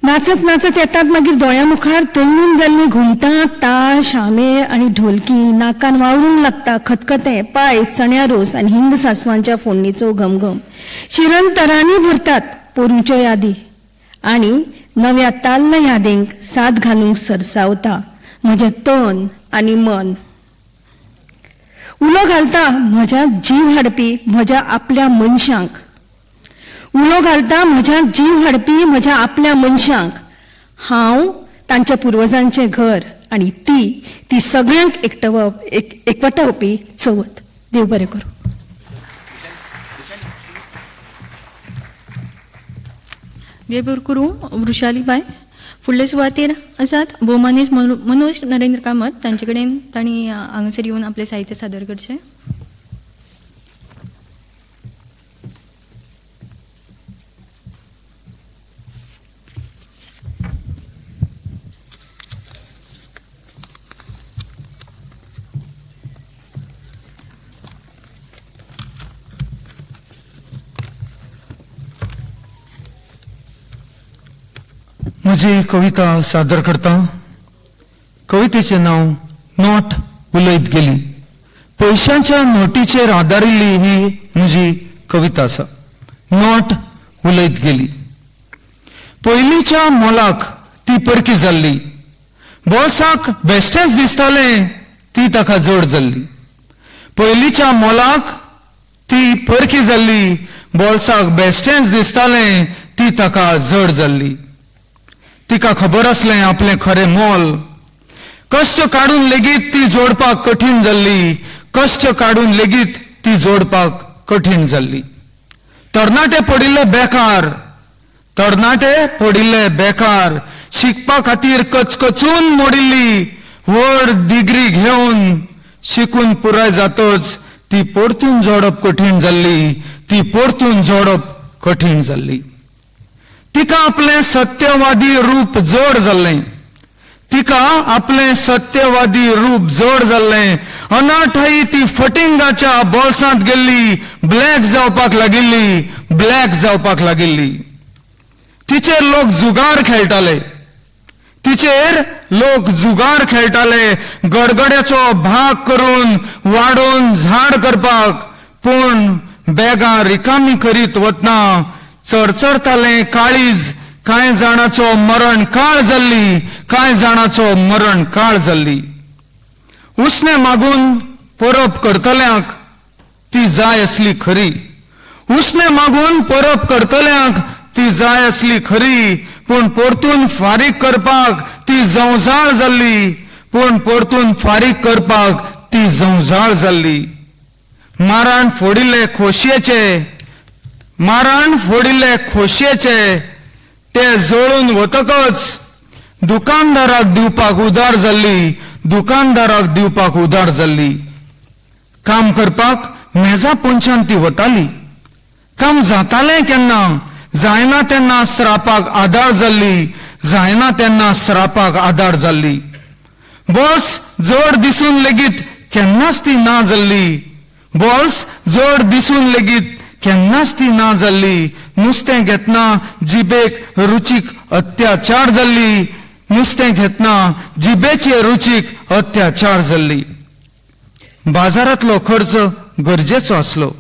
नाचत नाचत येतात मागीर दोळ्या मुखार तल्लीन जाल्लीं घुमटां, ताळ, शामेळ आनी ढोलकी. नाकान वावरूंक लागता खतखतें, पायस, चण्या रोस आनी हिंग सासवांच्या फोडणेचो घमघम. शिरन तरांनी भरतात पोरूंच्यो यादी आनी नव्या ताल्ल यादींक साथ घालूंक सरसावता म्हजें तन आनी मन. उलो घालता म्हज्या जीव हाडपी म्हज्या आपल्या मनशांक. उलो घालता म्हज्या जीव हाडपी म्हज्या आपल्या मनशांक. हांव तांच्या पुर्वजांचें घर आनी ती ती सगळ्यांक एकवटावपी चवथ. देव बरें करूं. देव बरें करूं वृषाली बाय. फुडले सुवातेर आसात भोवमानेस मनोज नरेंद्र कामत. तांचे कडेन तांणी हांगासर येवन आपलें साहित्य सादर करचें. म्हजी कविता सादर करता. कवितेचें नांव नोट उलयत गेली. पयशांच्या नोटीचेर आदारिल्ली ही म्हजी कविता आसा. नोट उलयत गेली. पयलींच्या मोलाक ती परकी जाल्ली. बोल्साक बेश्टेंच दिसतालें ती ताका जड जाल्ली. पयलींच्या मोलाक ती परकी जाल्ली. बोल्साक बेश्टेंच दिसतालें ती ताका जड जाल्ली. तिका खबर आसलें आपलें खरें मोल. कश्ट काडून लेगीत ती जोडपाक कठीण जाल्ली. कश्ट काडून लेगीत ती जोडपाक कठीण जाल्ली. तरणाटे पडिल्ले बेकार. तरणाटे पडिल्ले बेकार. शिकपा खातीर कचकचून मोडिल्ली. व्हड डिग्री घेवन शिकून पुराय जातच ती परतून जोडप कठीण जाल्ली. ती परतून जोडप कठीण जाल्ली. तिका आपलें सत्यवादी रूप जड जाल्लें. तिका आपलें सत्यवादी रूप जड जाल्लें. अनाठाई ती फटिंगाच्या बोल्सांत गेल्ली. ब्लॅक जावपाक लागिल्ली. ब्लॅक जावपाक लागिल्ली. तिचेर लोक जुगार खेळटाले. तिचेर लोक जुगार खेळटाले. गडगड्याचो भाग करून वाडोवन झाड करपाक. पूण बॅगां रिकामी करीत वतना चरचरतालें काळीज. कांय जाणाचो मरण काळ जाल्ली. कांय जाणाचो मरण काळ जाल्ली. उसने मागून परब करतल्यांक ती जाय आसली खरी. उसने मागून परब करतल्यांक ती जाय आसली खरी. पूण परतून फारीक करपाक ती जंवजाळ जाल्ली. पूण परतून फारीक करपाक ती जंवजाळ जाल्ली. माराण फोडिल्ले खोशयेचे. माराण फोडिल्ले खोशयेचे ते जळून वतकच दुकानदाराक दिवपाक उदार जाल्ली. दुकानदाराक दिवपाक उदार जाल्ली. काम करपाक मेजा पोंच्यान ती वताली. काम जातालें केन्ना जायना तेन्ना स्रापाक आदार जाल्ली. जायना तेन्ना स्रापाक आदार जाल्ली. बॉल्स जड दिसून लेगीत केन्नाच ती ना जाल्ली. बॉल्स जड दिसून लेगीत केन्नाच ती ना जाल्ली. नुस्तें घेतना जिबेक रुचीक अत्याचार जाल्ली. नुस्तें घेतना जिबेचे रुचीक अत्याचार जाल्ली. बाजारांतलो खर्च गरजेचो आसलो.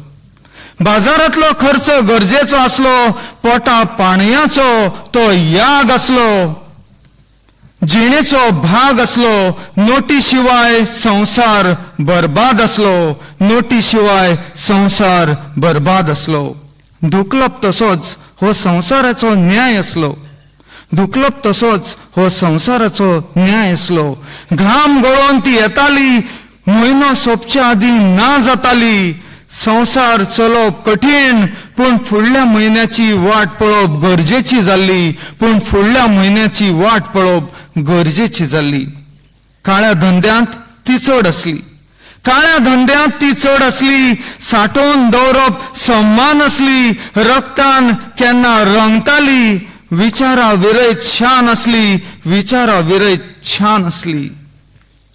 बाजारांतलो खर्च गरजेचो आसलो. पोटा पाणयाचो तो याग आसलो. जिणेचो भाग आसलो. नोटी शिवाय संवसार बरबाद आसलो. नोटी शिवाय संवसार बरबाद आसलो. दुखलप तसोच हो संवसाराचो न्याय आसलो. दुखलप तसोच हो संवसाराचो न्याय आसलो. घाम गळोवन ती येताली. म्हयनो सोंपच्या आदीं ना जाताली. संवसार चलोवप कठीण पूण फुडल्या म्हयन्याची वाट पळोवप गरजेची जाल्ली. पूण फुडल्या म्हयन्याची वाट पळोवप गरजेची जाल्ली. काळ्या धंद्यांत ती चड आसली. काळ्या धंद्यांत ती चड आसली. साठोवन दवरप सम्मान आसली. रक्तान केन्ना रंगताली. विचारा विरयत शान आसली. विचारा विरयत शान आसली.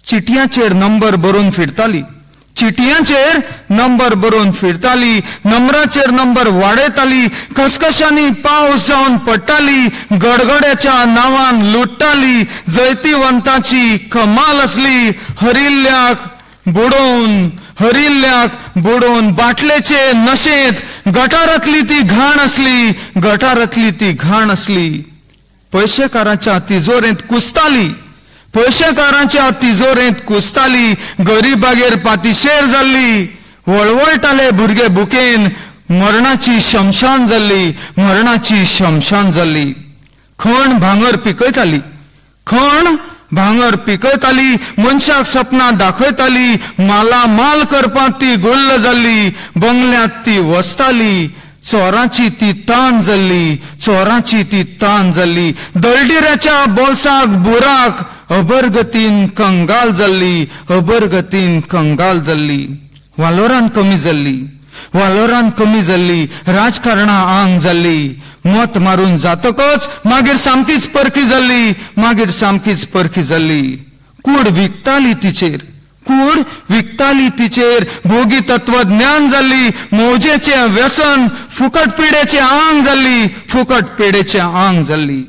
चिटयांचेर नंबर बरोवन फिरताली, चिटयांचेर नंबर बरोवन फिरताली, नंबराचेर नंबर वाडयताली, खसखशांनी पावस जावन पडटाली, गडगड्याच्या नांवान लुट्टाली, जैतिवंताची कमाल आसली, हरिल्ल्याक बुडोवन, हरिल्ल्याक बुडोवन बाटलेचे नशेंत गटारांतली ती घाण आसली, गटारांतली ती घाण आसली, पयशेकाराच्या तिजोरेंत कुसताली, पयशेकारांच्या तिजोरेंत कुसताली, गरिबागेर पातिशेर जाल्ली, वळवळटाले भुरगे भुकेन, मरणाची शमशान जाल्ली, मरणाची शमशान जाल्ली, खण भांगर पिकयताली, खण भांगर पिकयताली, मनशाक सपनां दाखयताली, मालामाल करपांत ती गुल्ल जाल्ली, बंगल्यांत ती वसताली, चोरांची ती तान जाल्ली, चोरांची ती तान जाल्ली, दळडिऱ्याच्या बोल्साक बुराक, अबरगतीन कंगाल जाल्ली, अबरगतीन कंगाल जाल्ली, वालोरान कमी जाल्ली, वालोरान कमी जाल्ली, राजकारणां आंग जाल्ली, मत मारून जातकच मागीर सामकीच परकी जाल्ली, मागीर सामकीच परकी जाल्ली, कूड विकताली तिचेर, कूड विकताली तिचेर, भोगी तत्वज्ञान जाल्ली, मौजेचें व्यसन, फुकट पिडेचें आंग जाल्ली, फुकट पिडेचें आंग जाल्ली,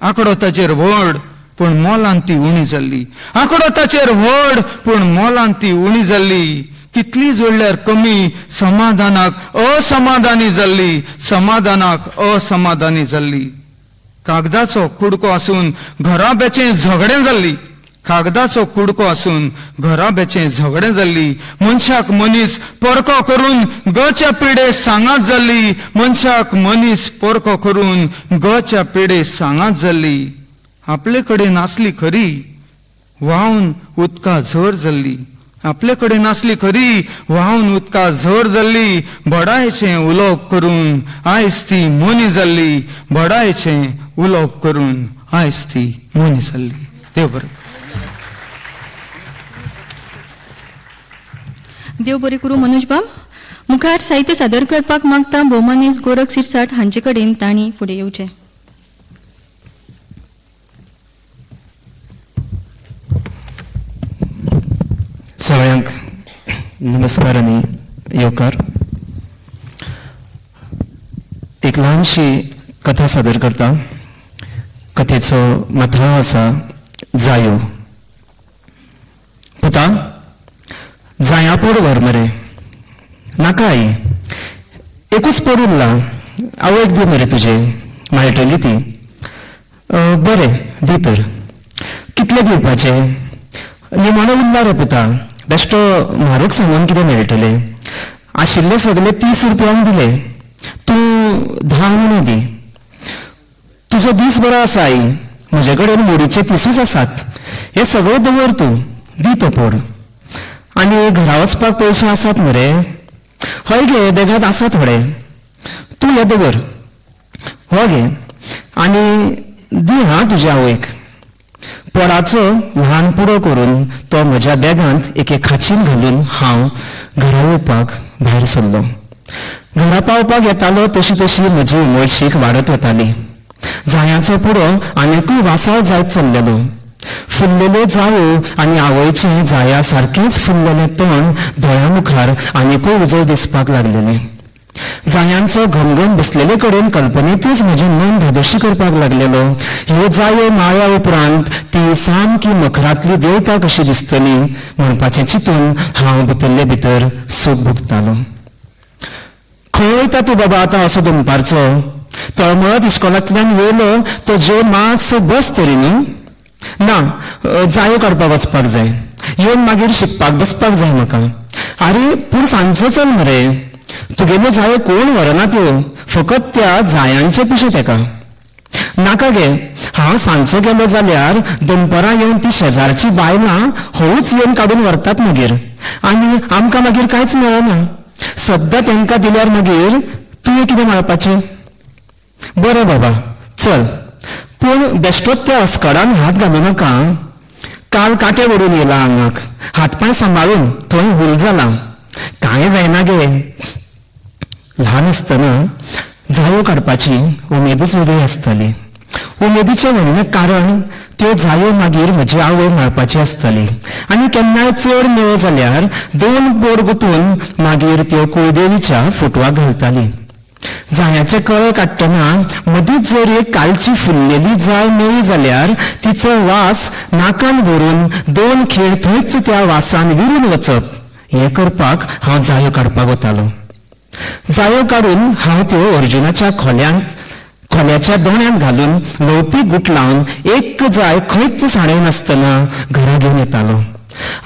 आंकडो ताचेर व्हड पूण मोलान ती उणी जाल्ली, आंकडो ताचेर व्हड पूण मोलान ती उणी जाल्ली, कितली जोडल्यार कमी, समाधानाक असमाधानी जाल्ली, समाधानाक असमाधानी जाल्ली, कागदाचो कुडको आसून घराब्याचें झगडें जाल्ली, कागदाचो कुडको आसून घराब्याचें झगडें जाल्ली, मनशाक मनीस परको करून गच्या पिडे सांगात जाल्ली, मनशाक मनीस परको करून गच्या पिडे सांगात जाल्ली, आपले कडेन आसली खरी व्हांवन उदका झर जाल्ली, आपले कडेन आसली खरी व्हांवन उदका झर जाल्ली, बडायचें उलोवप करून आयज ती मोनी जाल्ली, बडायचें उलोवप करून आयज ती मोनी जाल्ली. देव बरें. देव बरें करूं मनोज बाब. मुखार साहित्य सादर करपाक मागता भोवमानेस्त गोरख सिरसाट हांचे कडेन, तांणी फुडें येवचें. सगळ्यांक नमस्कार आनी येवकार. एक ल्हानशी कथा सादर करता. कथेचो माथाळो आसा जायो. पुता जाया पोड व्हर मरे. नाका आई, एकूच पोड उरला, आवयक दी मरे तुजे, मेळटली ती. बरें दी तर. कितले दिवपाचे? निमाणो उरला रे पुता, बेश्टो म्हारोग सांगून कितें मेळटलें. आशिल्ले सगळे 30 रुपयांक दिले, तूं 10 उणो दी. तुजो दीस बरो आसा आई, म्हजे कडेन मोडीचे 30 आसात, हे सगळे दवर तूं, दी तो पोड. आनी घरा वचपाक पयशे आसात मरे? हय गे, बेगांत आसा थोडे, तूं हे दवर, हो गे, आनी दी हा तुज्या आवयक. पोडाचो ल्हान पुडो करून तो म्हज्या बॅगांत एके खाचीन घालून हांव घरा येवपाक भायर सरलो. घरा पावपाक येतालो तशी तशी म्हजी उमळशीक वाडत वताली. जायांचो पुडो आनीकूय वासाळ जायत चल्लेलो. फुल्लेल्यो जायो आनी आवयचें जाया सारकेंच फुल्लेलें तोंड दोळ्या मुखार आनीकूय उजळ दिसपाक लागलेलें. जायांचो घमघम बसलेले कडेन कल्पनेतूच म्हजें मन धादोशी करपाक लागलेलो. ह्यो जायो माळ्या उपरांत ती सामकी मखरांतली देवता कशी दिसतली म्हणपाचें चिंतून हांव भितरले भितर सूख भोगतालो. खंय वयता तूं बाबा आतां असो दनपारचो? तळमळत इश्कोलांतल्यान येयलो तो जेवन मातसो बस तरी न्हू. ना, जायो काडपाक वचपाक जाय, येवन मागीर शिकपाक बसपाक जाय म्हाका. आरे पूण सांजचो चल मरे, तुगेल्यो जायो कोण व्हरना त्यो, फकत त्या जायांचे पिशे तेका. नाका गे, हांव सांजचो गेलो जाल्यार दनपरां येवन ती शेजारची बायलां हळूच येवन काडून व्हरतात मागीर, आनी आमकां मागीर कांयच मेळना. सद्दां तेंकां दिल्यार मागीर तुवें कितें मेळपाचें? बरें बाबा चल, पूण बेश्टोच त्या अस्कडान हात घालूं नाका. काल कांटे ओडून येयला आंगाक, हात पांय सांबाळून थंय हूल जाला. कांय जायना गे. ल्हान आसतना जायो काडपाची उमेदूच वेगळी आसताली. उमेदीचें व्हडलें कारण त्यो जायो मागीर म्हजी आवय माळपाची आसताली आनी केन्नाय चड मेळ्ळो जाल्यार 2 पोड गुंतून मागीर त्यो कुळदेवीच्या फोटवाक घालताली. जायांचे कळे काडटना मदींच जर एक कालची फुल्लेली जाय मेळ्ळी जाल्यार तिचो वास नाकान भरून 2 खीण थंयच त्या वासान विरून वचप हें करपाक हांव जायो काडपाक वतालो. जायो काडून हांव त्यो अर्जुनाच्या खोल्याच्या दोण्यांत घालून ल्हवपीक गुटलावन एक जाय खंयच साणयनासतना घरा घेवन येतालो.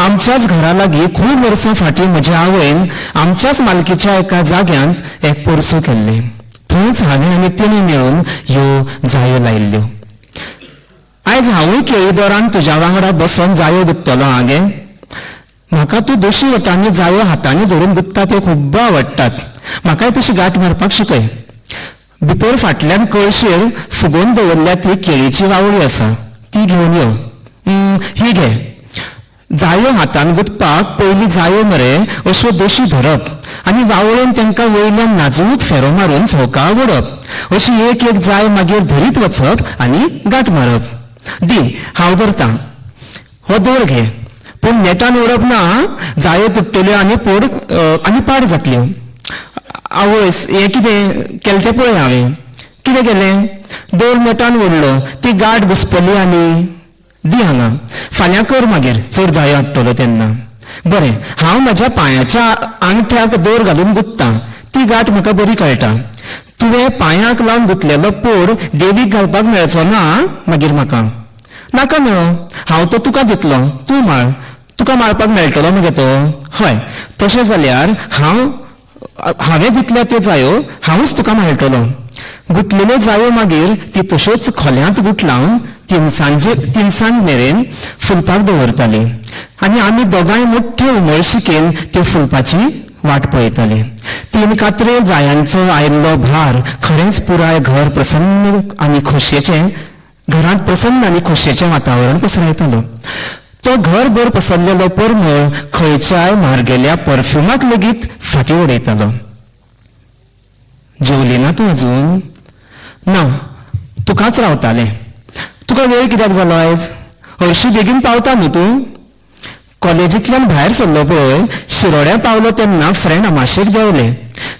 आमच्याच घरा लागीं खूब वर्सां फाटीं म्हज्या आवयन आमच्याच मालकीच्या एका जाग्यांत एक पोरसूं केल्लें. थंयच हांवें आनी तिणें मेळून ह्यो जायो लायिल्ल्यो. आयज हांवूय केळीदोरान तुज्या वांगडा बसोन जायो गुत्तलो आं गे. म्हाका तूं दोशी वटांनी जायो हातांनी धरून गुत्ता त्यो खूब्ब आवडटात. म्हाकाय तशी गांठ मारपाक शिकय. भितर फाटल्यान कळशेर फुगोवन दवरल्या ती केळीची वावळी आसा, ती घेवन यो. ही घे. जायो हातान गुंतपाक पयलीं जायो मरे अश्यो दोशी धरप आनी वावळेन तांकां वयल्यान नाजूक फेरो मारून सवका ओडप. अशी एक एक जाय मागीर धरीत वचप आनी गांठ मारप. दी हांव धरतां, हो दोर घे, पूण नेटान ओडप ना, जायो तुट्टल्यो आनी पोड आनी पाड जातल्यो. आवयस हें कितें केलें तें पळय हांवें. कितें केलें? दोर नेटान ओडलो, ती गांठ घुसपली आनी दी हांगा. फाल्यां कर मागीर, चड जायो हाडटलो तेन्ना. बरें, हांव म्हज्या पांयाच्या आंगठ्याक दोर घालून गुत्तां, ती गांठ म्हाका बरी कळटा. तुवें पांयाक लावन गुंतलेलो पोड देवीक घालपाक मेळचो ना मागीर म्हाका. नाका मेळो, हांव तो तुका दितलो, तूं माळ. तुका माळपाक मेळटलो मगे तो? हय, तशें जाल्यार हांवें गुंतल्या त्यो जायो हांवूच तुका माळटलो. गुंतलेल्यो जायो मागीर ती तश्योच खोल्यांत गुटलावन तिनसांज मेरेन फुलपाक दवरताली आनी आमी दोगांय मोठे उमळशिकेन त्यो फुलपाची वाट पळयताली. 3 कात्रे जायांचो आयिल्लो भार खरेंच पुराय घर प्रसन्न आनी खोशयेचें, घरांत प्रसन्न आनी खोशयेचें वातावरण पसरायतालो. तो घरभर पसरलेलो परमळ खंयच्याय म्हारगेल्या परफ्युमाक लेगीत फाटीं उडयतालो. जेवली ना तूं अजून? ना, तुकाच रावतालें. तुका वेळ कित्याक जालो आयज? हरशीं बेगीन पावता न्हू तूं? कॉलेजींतल्यान भायर सरलो पळय, शिरोड्या पावलो तेन्ना फ्रेंड अमाशेक देंवले.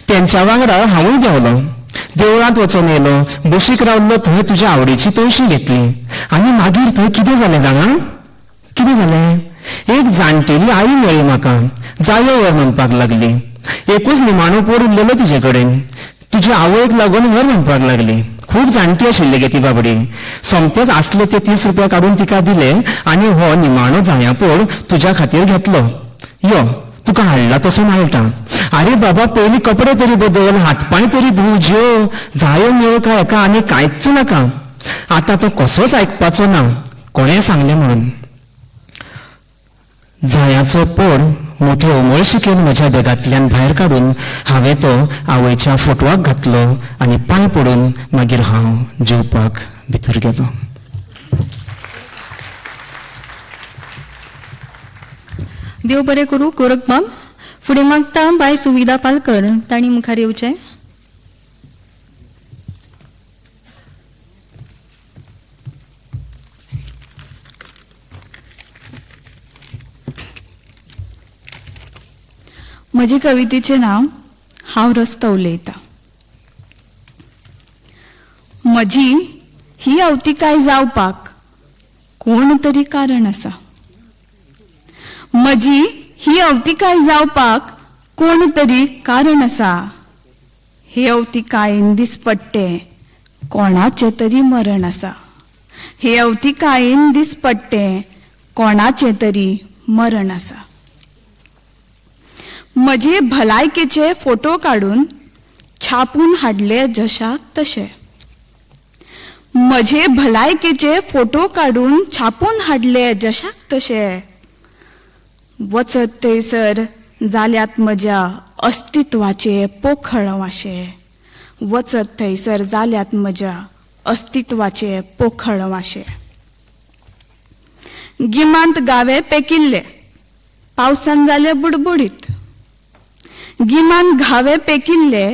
तेंच्या वांगडा हांवूय देंवलो. देवळांत वचोन येयलो, बशीक रावल्लो थंय तुज्या आवडीची तवशी घेतली. आनी मागीर थंय कितें जालें जाणा? कितें जालें? एक जाणटेली आई मेळ्ळी म्हाका. जायो व्हर म्हणपाक लागली. एकूच निमाणो पोर उरलेलो तिजे कडेन. तुज्या आवयक लागून व्हर म्हणपाक लागली. खूब जाणटी आशिल्ली गे ती बाबडी. सोमतेच आसले ते 30 रुपया काडून तिका दिले आनी हो निमाणो जायां पोड तुज्या खातीर घेतलो. यो, तुका हाडला तसो मेळटा. आरे बाबा, पयलीं कपडे तरी बदल, हातपांय तरी धू, ज्यो जायो मेळ्ळो काय हेका आनी कांयच नाका. आतां तो कसोच आयकपाचो ना, कोणें सांगलें म्हणून. जायांचो पोड मोठे उमळशिकेन म्हज्या बॅगांतल्यान भायर काडून हांवें तो आवयच्या फोटवाक घातलो आनी पांय पडून मागीर हांव जेवपाक भितर गेलो. देव बरें करूं गोरखबाब. फुडें मागता बाय सुविधा पालकर, तांणी मुखार येवचें. म्हजे कवितेचें नांव हांव रस्तो उलयतां. म्हजी ही अवतिकाय जावपाक कोण तरी कारण आसा. म्हजी ही अवतिकाय जावपाक कोण तरी कारण आसा. हे अवतिकायेन दिसपट्टें कोणाचें तरी मरण आसा. हे अवतिकायेन दिसपट्टें कोणाचें तरी मरण आसा. म्हजे भलायकेचे फोटो काडून छापून हाडले जशाक तशे. म्हजे भलायकेचे फोटो काडून छापून हाडले जशाक तशे. वचत थंयसर जाल्यात म्हज्या अस्तित्वाचे पोखळ वाशे. वचत थंयसर जाल्यात म्हज्या अस्तित्वाचे पोखळ वाशे. गिमांत गावे पेकिल्ले, पावसान जाले बुडबुडीत. गिमान घावे पेकिल्ले,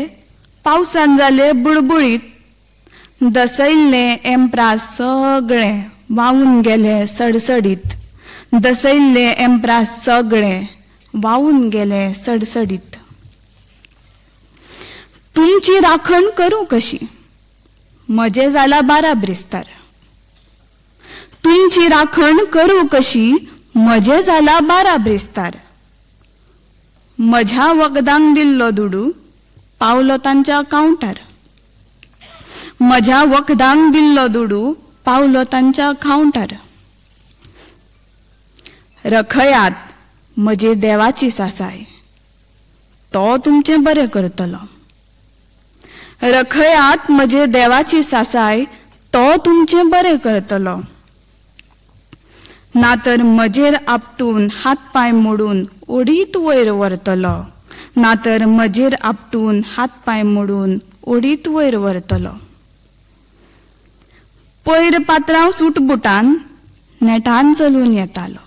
पावसान जाले बुडबुडीत. दसयल्लें एम्प्रास सगळें वावून गेलें सडसडीत. दसयल्लें एम्प्रास सगळें वावून गेलें सडसडीत. तुमची राखण करूं कशी, म्हजें जाला 12 ब्रेस्तार. तुमची राखण करूं कशी, म्हजें जाला 12 ब्रेस्तार. म्हज्या वखदांक दिल्लो दुडू पावलो तांच्या अकावंटार. म्हज्या वखदांक दिल्लो दुडू पावलो तांच्या अकावंटार. रखयात म्हजे देवाची सासाय, तो तुमचें बरें करतलो. रखयात म्हजे देवाची सासाय, तो तुमचें बरें करतलो. ना तर म्हजेर आपटून हात पांय मोडून ओडीत वयर व्हरतलो. ना तर म्हजेर आपटून हात पांय मोडून ओडीत वयर व्हरतलो. पयर पात्रांव सूट बुटान नेटान चलून येतालो.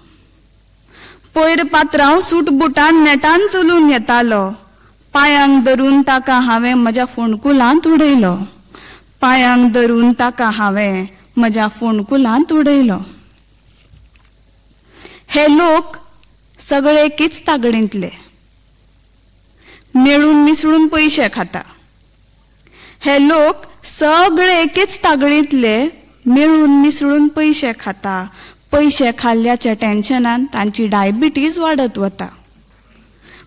पयर पात्रांव सूट बुटान नेटान चलून येतालो. पांयांक धरून ताका हांवें म्हज्या फोंडकुलांत उडयलो. पांयांक धरून ताका हांवें म्हज्या फोंडकुलांत उडयलो. हे लोक सगळे एकेच तागडेंतले, मेळून मिसळून पयशे खाता. हे लोक सगळे एकेच तागडेंतले, मेळून मिसळून पयशे खाता. पयशे खाल्ल्याच्या टेन्शनान तांची डायबिटीज वाडत वता.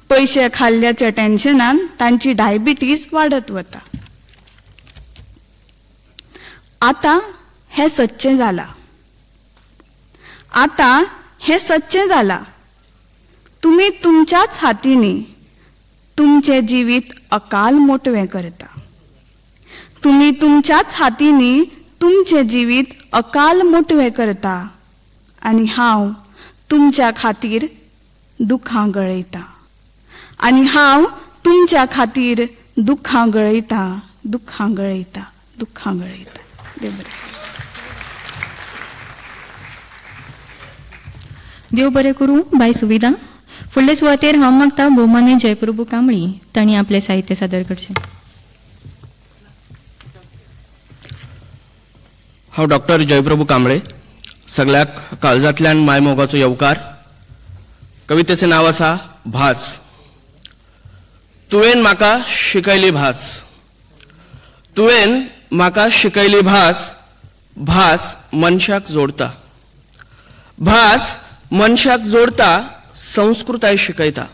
पयशे खाल्ल्याच्या टेन्शनान तांची डायबिटीज वाडत वता. आतां हें सच्चें जालां. आतां हें सच्चें जालां. तुमी तुमच्याच हातींनी तुमचें जिवीत अकाल मोटवें करता. तुमी तुमच्याच हातींनी तुमचें जिवीत अकाल मोटवें करता आनी हांव तुमच्या खातीर दुखां गळयता. आनी हांव तुमच्या खातीर दुखां गळयता, दुखां गळयता, दुखां गळयता. देव बरें. देव बरें करूं बाय सुविधा. फुडले सुवातेर हांव मागता भोवमाने जयप्रभू कांबळी तांणी आपलें साहित्य सादर करचें. हांव डॉक्टर जयप्रभू कांबळे, सगळ्याक काळजांतल्यान मायमोगाचो येवकार. कवितेचें नांव आसा भास. तुवें म्हाका शिकयली भास, तुवें म्हाका शिकयली भास, भास मनशाक जोडता, भास मनशाक जोडता, संस्कृताय शिकयता,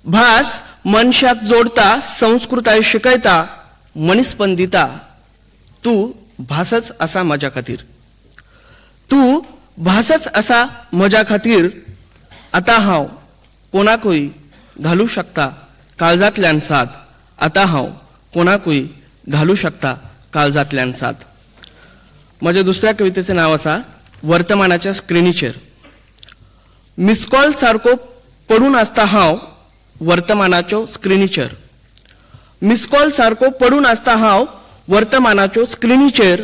भास मनशाक जोडता, संस्कृताय शिकयता, मनीसपण दिता. तूं भासच आसा म्हज्या खातीर, तूं भासच आसा म्हज्या खातीर. आतां हांव कोणाकूय घालूं शकता काळजांतल्यान साथ, आतां हांव कोणाकूय घालूं शकता काळजांतल्यान साथ. म्हज्या दुसऱ्या कवितेचें नांव आसा वर्तमानाच्या स्क्रिनीचेर. मिसकॉल सारको पडून आसता हांव वर्तमानाच्यो स्क्रिनीचेर. मिसकॉल सारको पडून आसता हांव वर्तमानाच्यो स्क्रिनीचेर.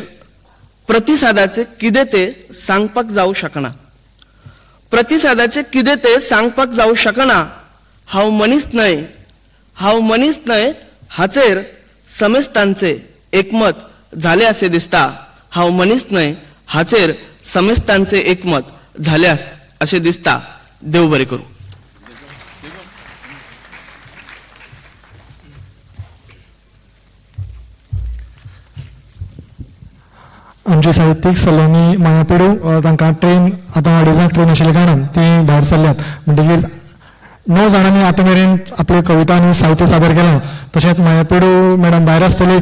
प्रतिसादाचे कितें तें सांगपाक जावं शकना, प्रतिसादाचे कितें तें सांगपाक जावं शकना. हांव मनीस न्हय, हांव मनीस न्हय हाचेर समेस्तांचे एकमत जालें अशें दिसता. हांव मनीस न्हय हाचेर समेस्तांचे एकमत जालें अशें दिसता. देव बरें करूं. आमची साहित्यीक सलोनी मायापेडू तांकां ट्रेन आतां अडेजांक ट्रेन आशिल्ल्या कारणान ती भायर सरल्यात. म्हणटकीर 9 जाणांनी आतां मेरेन आपल्यो कविता आनी साहित्य सादर केलां. तशेंच मायापेडू मॅडम भायर आसतली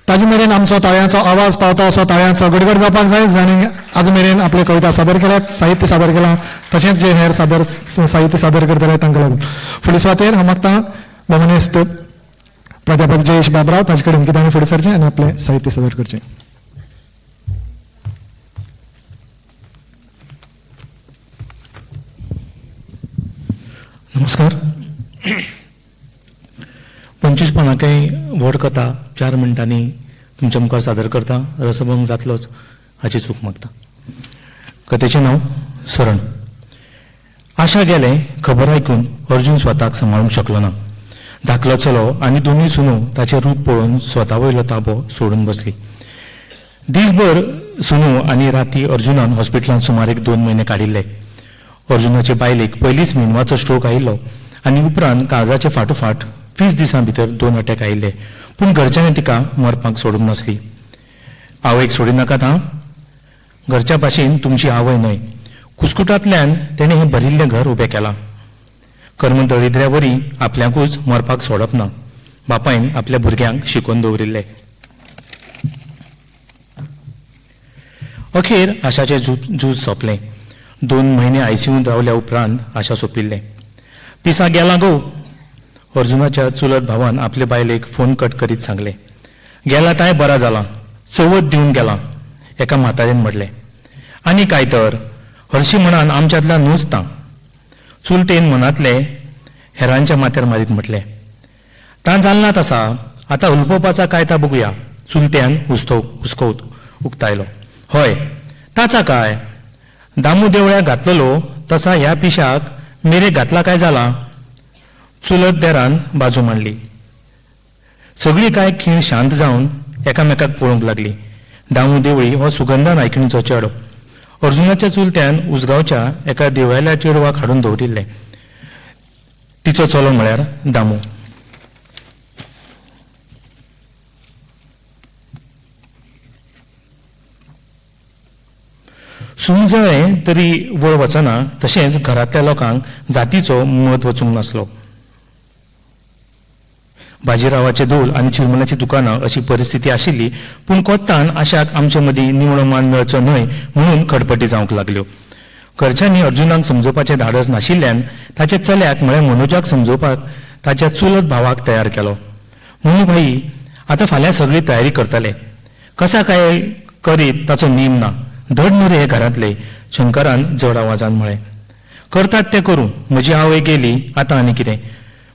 ताजे मेरेन आमचो ताळयांचो आवाज पावता असो ताळयांचो गडगड जावपाक जाय. जाणीं आज मेरेन आपल्यो कविता सादर केल्यात, साहित्य सादर केलां, तशेंच जे हेर सादर साहित्य सादर करतले तांकां लागून. फुडले सुवातेर हांव मागता भोवमानेस्त प्राध्यापक जयेश बाबराव ताजे कडेन की ताणें फुडें सरचें आनी आपलें साहित्य सादर करचें. नमस्कार. 25 पानांकय व्हड कथा 4 मिनटांनी तुमच्या मुखार सादर करता. रसभंग जातलोच हाची चूक मागता. कथेचें नांव सरण. आशा गेलें खबर आयकून अर्जून स्वताक सांबाळूंक शकलो ना. धाकलो चलो आनी दोनूय सुनो ताचें रूप पळोवन स्वता वयलो ताबो सोडून बसली. दीसभर सुनू आनी राती अर्जुनान हॉस्पिटलांत सुमार एक 2 म्हयने काडिल्ले. अर्जुनाचे बायलेक पयलींच मेंदवाचो स्ट्रोक आयिल्लो आनी उपरांत काळजाचे फाटोफाट 20 दिसां भितर 2 अटॅक आयिल्ले. पूण घरच्यांनी तिका मरपाक सोडूंक नासली. आवयक सोडिनाकात हां, घरच्या भाशेन तुमची आवय न्हय. कुस्कुटांतल्यान तेणें हें भरिल्लें घर उबें केलां. कर्म दळिद्र्या वरी आपल्याकूच मरपाक सोडप ना. बापायन आपल्या भुरग्यांक शिकोवन दवरिल्ले. अखेर आशाचें झूज सोंपलें. 2 म्हयने आयसीयूंत रावल्या उपरांत आशा सोंपिल्लें. पिसा गेला गो, अर्जुनाच्या चुलत भावान आपले बायलेक फोन कट करीत सांगलें. गेला तांय बरा जाला, चवथ दिवन गेला, एका म्हातारेन म्हणलें. आनी काय तर, हरशी म्हणान आमच्यांतला न्हूच तां, चुलतेन मनांतले हेरांच्या माथ्यार मारीत म्हटलें. तां जालनात आसा, आतां उलपोवपाचा काय ता बघुया, चुलत्यान हुस्को उक्तायलो. हय ताचा काय, दामू देवळ्या घातलेलो तसा ह्या पिशाक मेरेक घातला काय जाला, चुलत देरान बाजू मांडली. सगळी काय खीण शांत जावन एकामेकाक पळोवंक लागली. दामू देवळी हो सुगंधा नायकिणीचो चेडो. अर्जुनाच्या चुलत्यान उसगांवच्या एका देवळ्याल्या चेडवाक हाडून दवरिल्लें. तिचो चलो म्हळ्यार दामू. सून जळ्ळें तरी वळ वचना, तशेंच घरांतल्या लोकांक जातीचो मत वचूंक नासलो. बाजीरावाचे धोल आनी चिरमुल्याची दुकानां अशी परिस्थिती आशिल्ली. पूण कोत्तान आशाक आमचे मदीं निवळो मान मेळचो न्हय म्हणून खटपटी जावंक लागल्यो. घरच्यांनी अर्जुनाक समजोवपाचें धाडस नाशिल्ल्यान ताच्या चल्याक म्हळ्यार मनोजाक समजोवपाक ताच्या चुलत भावाक तयार केलो. मनू भाई आतां फाल्यां सगळी तयारी करतले, कसा काय करीत ताचो नेम ना, धड न्हू रे हे घरांतले, शंकरान जड आवाजान म्हळें. करतात तें करूं, म्हजी आवय गेली आतां आनी कितें.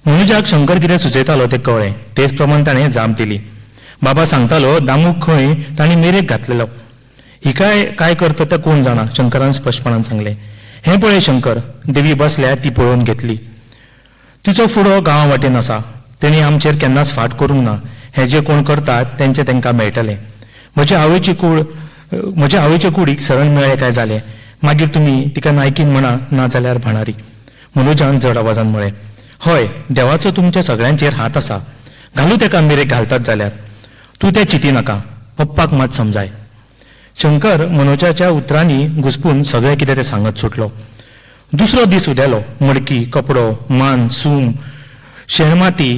मनोजाक शंकर कितें सुचयतालो तें कळ्ळें, तेच प्रमाण ताणें जाप दिली. बाबा सांगतालो दामूक खंय ताणें मेरेक घातलेलो, हिकाय काय करता तें कोण जाणा, शंकरान स्पश्टपणान सांगलें. हें पळय शंकर, देवी बसल्या ती पळोवन घेतली. तिचो फुडो गांवा वाटेन आसा, तेणी आमचेर केन्नाच फाट करूंक ना. हें जे कोण करतात तेंचें तेंकां मेळटलें. म्हजे आवयची कूड, म्हज्या आवयच्या कुडीक सरण मेळ्ळें काय जालें, मागीर तुमी तिका नायकीन म्हणा ना जाल्यार भाणारी, मनोजान जड आवाजान म्हळें. हय, देवाचो तुमच्या सगळ्यांचेर हात आसा, घालू तेका मेरेक घालतात जाल्यार, तूं तें चिंती नाका, पप्पाक मात समजाय. शंकर मनोजाच्या उतरांनी घुसपून सगळें कितें तें सांगत सुटलो. दुसरो दीस उदेलो. मडकी, कपडो, मान, सूम, शेणमाती,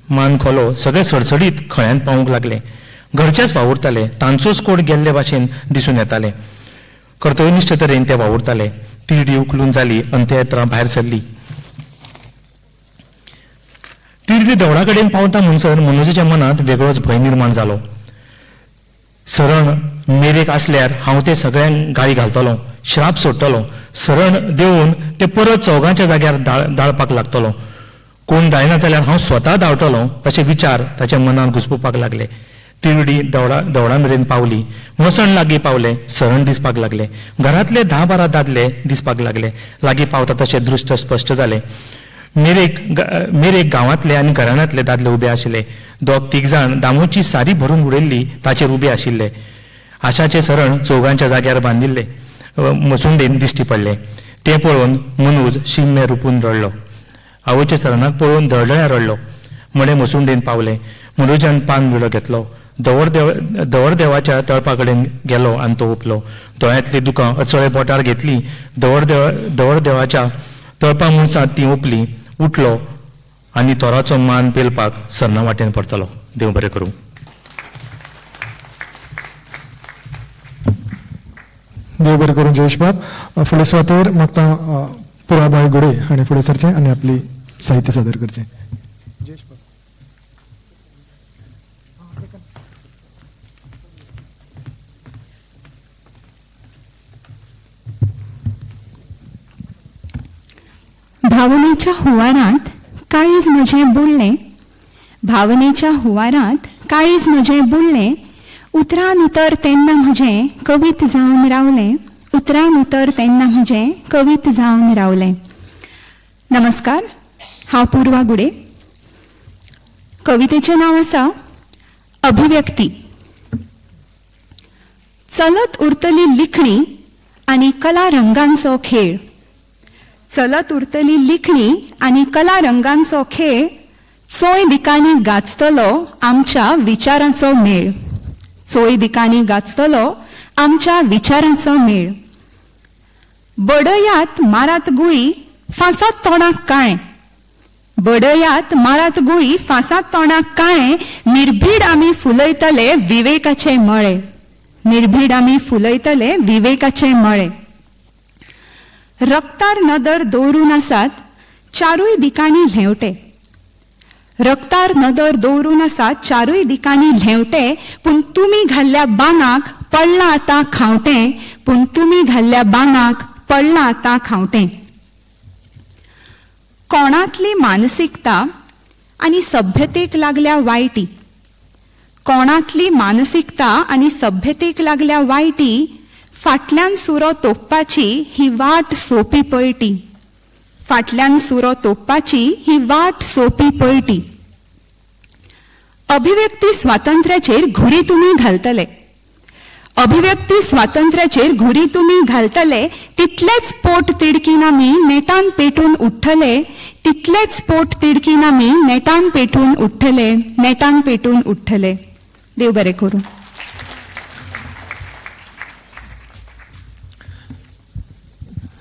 मान खोलो सगळे सडसडीत खळ्यांत पावूंक लागले. घरचेच वावुरताले, तांचोच कोण गेल्ले भाशेन दिसून येताले. कर्तव्यनिश्ठ तरेन ते वावुरताले. तिरडी उखलून जाली, अंत्ययात्रा भायर सरली. तिरडी देवळा कडेन पावता म्हणसर मनोजाच्या मनांत वेगळोच भंय निर्माण जालो. सरण मेरेक आसल्यार हांव ते सगळ्यांक गाळी घालतलो, श्राप सोडटलो, सरण देवून ते परत चौगांच्या जाग्यार दाळपाक लागतलो, कोण जायना जाल्यार हांव स्वता धांवतलो, अशे विचार ताच्या मनांत घुसपुपाक लागले. तिरडी देवळा मेरेन पावली. मसण लागीं पावले, सरण दिसपाक लागले. घरांतले 10-12 दादले दिसपाक लागले. लागीं पावता तशें दृश्ट स्पश्ट जालें. मेरेक गांवांतले आनी घराण्यांतले दादले उबे आशिल्ले. 2-3 जाण दामूची सारी भरून उडयल्ली ताचेर उबे आशिल्ले. आशाचें सरण चौगांच्या जाग्यार बांदिल्ले मसुंडेन दिश्टी पडलें. तें पळोवन मनोज शिम्मे रुपून रडलो. आवयच्या सरणाक पळोवन धडधड्या रडलो. मडें मसुंडेन पावलें. मनोजान पान विडो घेतलो, दवरदेवाच्या तळपा कडेन गेलो आनी तो ओंपलो. दोळ्यांतलीं दुकां अचळे बोटार घेतली. दवरदेवाच्या तळपा मुळसांत ती ओंपली. उठलो आनी तोराचो मान पेलपाक सरना वाटेन परतलो. देव बरें करूं. देव बरें करूं जयेशबाब. फुडें सुवातेर म्हाका पुराबाय गुडे हाणें फुडें सरचें आनी आपली साहित्य सादर करचें. भावनेच्या हुवारांत काळीज म्हजें बुडलें, भावनेच्या हुवारांत काळीज म्हजें बुडलें, उतरान उतर तेन्ना म्हजें कवीत जावन रावलें, उतरान उतर तेन्ना म्हजें कवीत जावन रावलें. नमस्कार, हांव पूर्वा गुडे. कवितेचें नांव आसा अभिव्यक्ती. चलत उरतली लिखणी आनी कला रंगांचो खेळ, चलत उरतली लिखणी आनी कला रंगांचो खेळ, चोय दिकांनी गाजतलो आमच्या विचारांचो मेळ, चोय दिकांनी गाजतलो आमच्या विचारांचो मेळ. बडयात मारात गुळी फांसात तोंडाक काळें, बडयात मारात गुळी फांसात तोंडाक काळें, निर्भीड आमी फुलयतले विवेकाचे मळे, निर्भीड आमी फुलयतले विवेकाचे मळे. रक्तार नदर दवरून आसात चारूय दिकांनी ल्हेंवटे, रक्तार नदर दवरून आसात चारूय दिकांनी ल्हेंवटे, पूण तुमी घाल्ल्या बांगाक पडलां आतां खावटें, पूण तुमी घाल्ल्या बांगाक पडलां आतां खावटें. कोणांतली मानसिकता आनी सभ्यतेक लागल्या वायटी, कोणांतली मानसिकता आनी सभ्यतेक लागल्या वायटी, फाटल्यान सुरो तोपपाची ही वाट सोपी पळटी, फाटल्यान सुरो तोपपाची ही वाट सोपी पळटी. अभिव्यक्ती स्वातंत्र्याचेर घुरी तुमी घालतले, अभिव्यक्ती स्वातंत्र्याचेर घुरी तुमी घालतले, तितलेच पोट तिडकीन आमी नेटान पेटून उठ्ठले, तितलेच पोट तिडकीन आमी नेटान पेटून उठ्ठले, नेटान पेटून उठ्ठले. देव बरें करूं.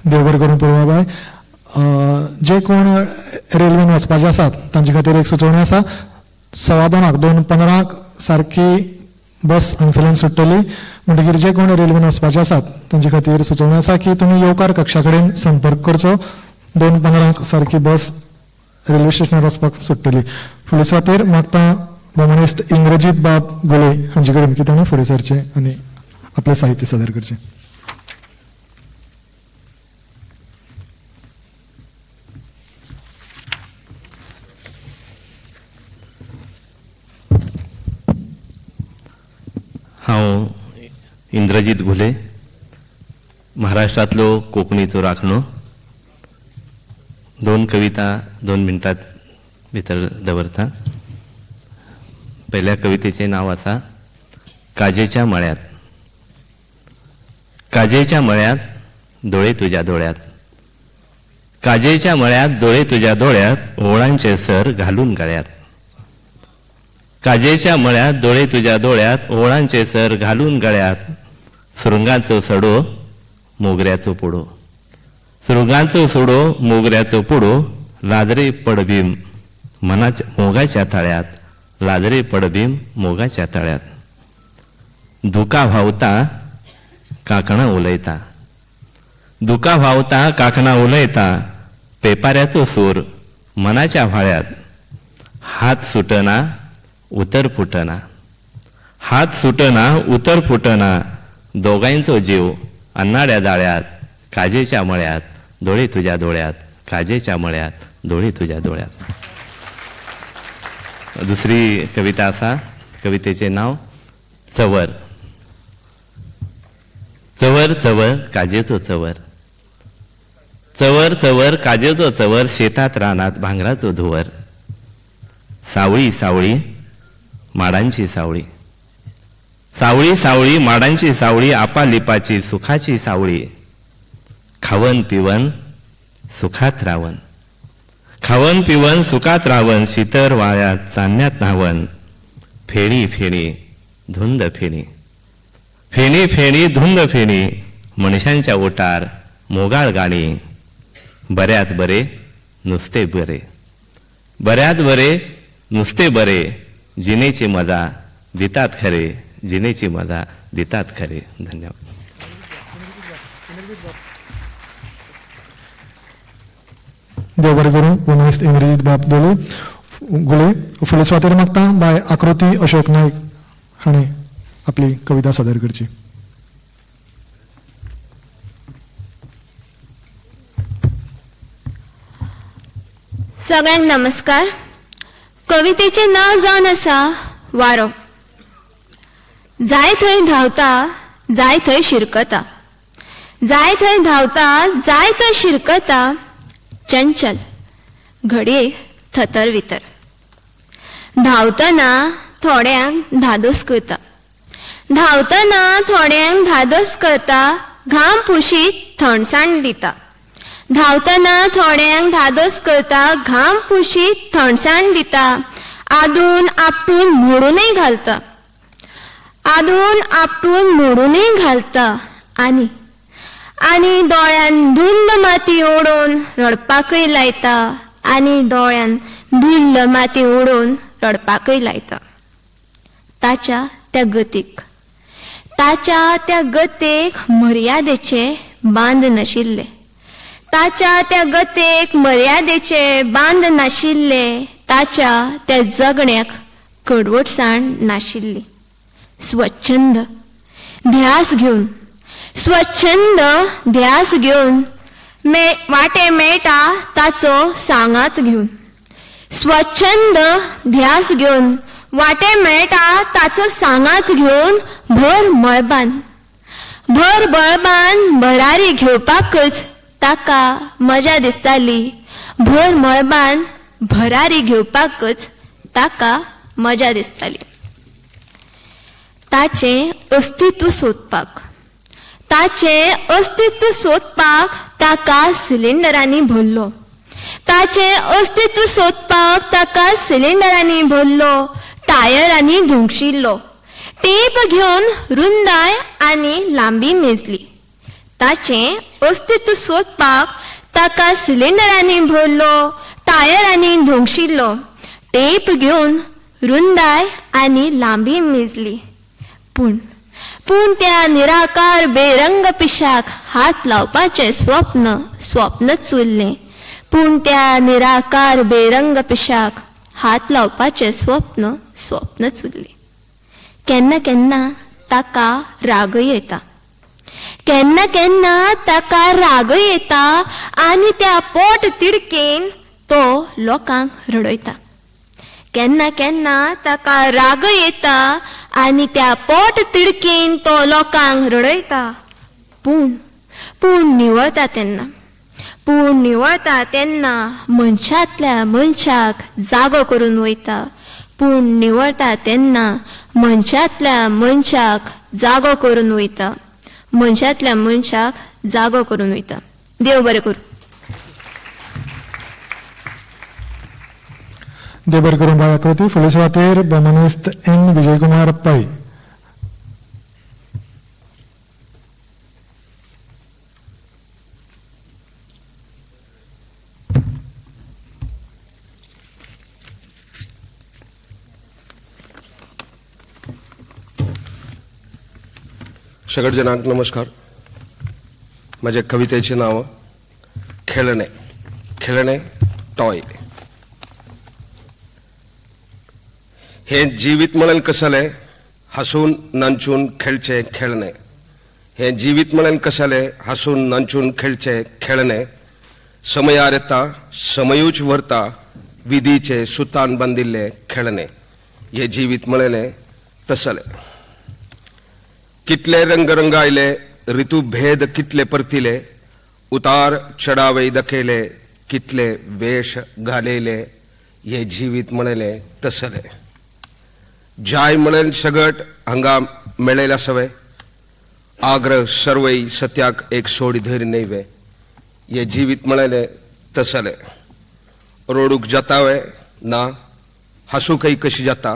देव बरें करूं पूर्वाबाय. जे कोण रेल्वेन वचपाचे आसात तांचे खातीर एक सुचोवणी आसा. 2:15 2:15 सारकी बस हांगसरल्यान सुट्टली, म्हणटकीर जे कोण रेल्वेन वचपाचे आसात तांचे खातीर सुचोवणी आसा की तुमी येवकार कक्षा कडेन संपर्क करचो. 2:15 सारकी बस रेल्वे स्टेशनार वचपाक सुट्टली. फुडले सुवातेर मागता भोवमानेस्त इंद्रजीत बाब गोले हांचे कडेन की तांणी फुडें सरचें आनी आपलें साहित्य सादर करचें. हांव इंद्रजीत घुले, महाराष्ट्रांतलो कोंकणीचो राखणो. 2 कविता 2 मिनटां भितर दवरता. पहिल्या कवितेचें नांव आसा काजेच्या मळ्यांत. काजेच्या मळ्यांत दोळे तुज्या दोळ्यांत, काजेच्या मळ्यांत दोळे तुज्या दोळ्यांत, ओवळांचे सर घालून गळ्यांत. काजेच्या मळ्यांत दोळे तुज्या दोळ्यांत, ओवळांचे सर घालून गळ्यांत, सुरंगाचो सडो मोगऱ्याचो पुडो, सुरंगाचो सडो मोगऱ्याचो पुडो, लाजरे पडबीम मनाच्या मोगाच्या ताळ्यांत, लाजरे पडबीम मोगाच्या ताळ्यांत. दुकां व्हांवता कांकणां उलयता, दुकां व्हांवता कांकणां उलयता, पेपाऱ्याचो सूर मनाच्या व्हाळ्यांत, हात सुटना उतर फुटना, हात सुटना उतर फुटना, दोगांयचो जीव अन्नाड्या दाळ्यांत, काजेच्या मळ्यांत दोळे तुज्या दोळ्यांत, काजेच्या मळ्यांत दोळे तुज्या दोळ्यांत. दुसरी कविता आसा, कवितेचें नांव चवर. चवर चवर काजेचो चवर, चवर चवर काजेचो चवर, शेतात रानात भांगराचो धुवर, सावळी सावळी माडांची सावळी, सावळी सावळी माडांची सावळी, आपालिपाची सुखाची सावळी, खावन पिवन सुखात रावन, खावन पिवन सुखात रावन, शितर वाळ्यात चान्न्यात न्हावन, फेणी फेणी धुंद फेणी, फेणी फेणी धुंद फेणी, मनशांच्या ओटार मोगाळ गाणी, बऱ्यात बरे नुस्ते बरे, बऱ्यात बरे नुस्ते बरे, जिणेची मजा दितात खरे, जिणेची मजा दितात खरे. धन्यवाद. देव बरें करूं भोवमानेस्त इंद्रजीत बाब गुले. फुडले सुवातेर मागता बाय आकृती अशोक नायक हाणें आपली कविता सादर करची. सगळ्यांक नमस्कार. कवितेचें नांव जावन आसा वारो. जाय थंय धांवता जाय थंय शिरकता, जाय थंय धांवता जाय थंय शिरकता, चंचल घडये थतर वितर. धांवतना थोड्यांक धादोस करता, धांवतना थोड्यांक धादोस करता, घाम पुशीत थंडसाण दिता. धांवतना थोड्यांक धादोस करता, घाम पुशीत थंडसाण दिता. आदळून आपटून मोडूनय घालता, आदळून आपटून मोडूनय घालता. आनी आनी दोळ्यान धुल्ल माती उडोवन रडपाकय लायता, आनी दोळ्यान धुल्ल माती उडोवन रडपाकय लायता. ताच्या त्या गतीक, ताच्या त्या गतेक मर्यादेचे बांद नाशिल्ले, ताच्या त्या गतेक मर्यादेचे बांद नाशिल्ले. ताच्या त्या जगण्याक कडवटसाण नाशिल्ली. स्वच्छंद ध्यास घेवन, स्वच्छंद ध्यास घेवन वाटे मेळटा ताचो सांगात घेवन, स्वच्छंद ध्यास घेवन वाटे मेळटा ताचो सांगात घेवन भर मळबान, भर बळबान भरारी घेवपाकच ताका मजा दिसताली. भर मळबान भरारी घेवपाकच ताका मजा दिसताली. ताचें अस्तित्व सोदपाक, ताचें अस्तित्व सोदपाक ताका सिलिंडरांनी भरलो, ताचें अस्तित्व सोदपाक ताका सिलिंडरांनी भरलो, टायरांनी धुंगशिल्लो. टेप घेवन रुंदाय आनी लांबी मेजली. ताचें अस्तित्व सोदपाक ताका सिलिंडरांनी भरलो, टायरांनी धोंगशिल्लो. टेप घेवन रुंदाय आनी लांबी मेजली. पूण पूण त्या निराकार बेरंग पिशाक हात लावपाचें स्वप्न स्वप्नच उरलें. पूण त्या निराकार बेरंग पिशाक हात लावपाचें स्वप्न स्वप्नच उरलें. केन्ना केन्ना ताका रागय येता, केन्ना केन्ना ताका रागय येता आनी त्या पोट तिडकेन तो लोकांक रडयता. केन्ना केन्ना ताका रागय येता आनी त्या पोट तिडकेन तो लोकांक रडयता. पूण पूण निवळता तेन्ना, पूण निवळता तेन्ना मनशांतल्या मनशाक जागो करून वयता. पूण निवळता तेन्ना मनशांतल्या मनशाक जागो करून वयता, मनशांतल्या मनशाक जागो करून वयता. देव बरें करूं. देव बरें करूं बाय आकृती. फुडले सुवातेर भोवमानेस्त एन विजयकुमार पै. सगळ्या जणांक नमस्कार. माझ्या कवितेचे नाव खेळणे. खेळणे टॉय. हे जीवित म्हणून कसले हसून नांचून खेळचे खेळणे. हे जीवित म्हणून कसले हसून नांचून खेळचे खेळणे. समयार येता समयूच व्हरता विधीचे सुतान बांदिल्ले खेळणे. हे जीवित म्हणले तसले. कितले रंग रंगायले ऋतुभेद कितले परतिले उतार चढावे दखेले कितले वेश घालेले. हे जीवित म्हणले तसले. जाय म्हणेल सगट हांगा मेळेल आसवे आग्रह सर्वय सत्याक एक सोडी धरी नैवे. हे जीवित म्हणले तसले. रोडूक जातावे ना हासूकय कशी जाता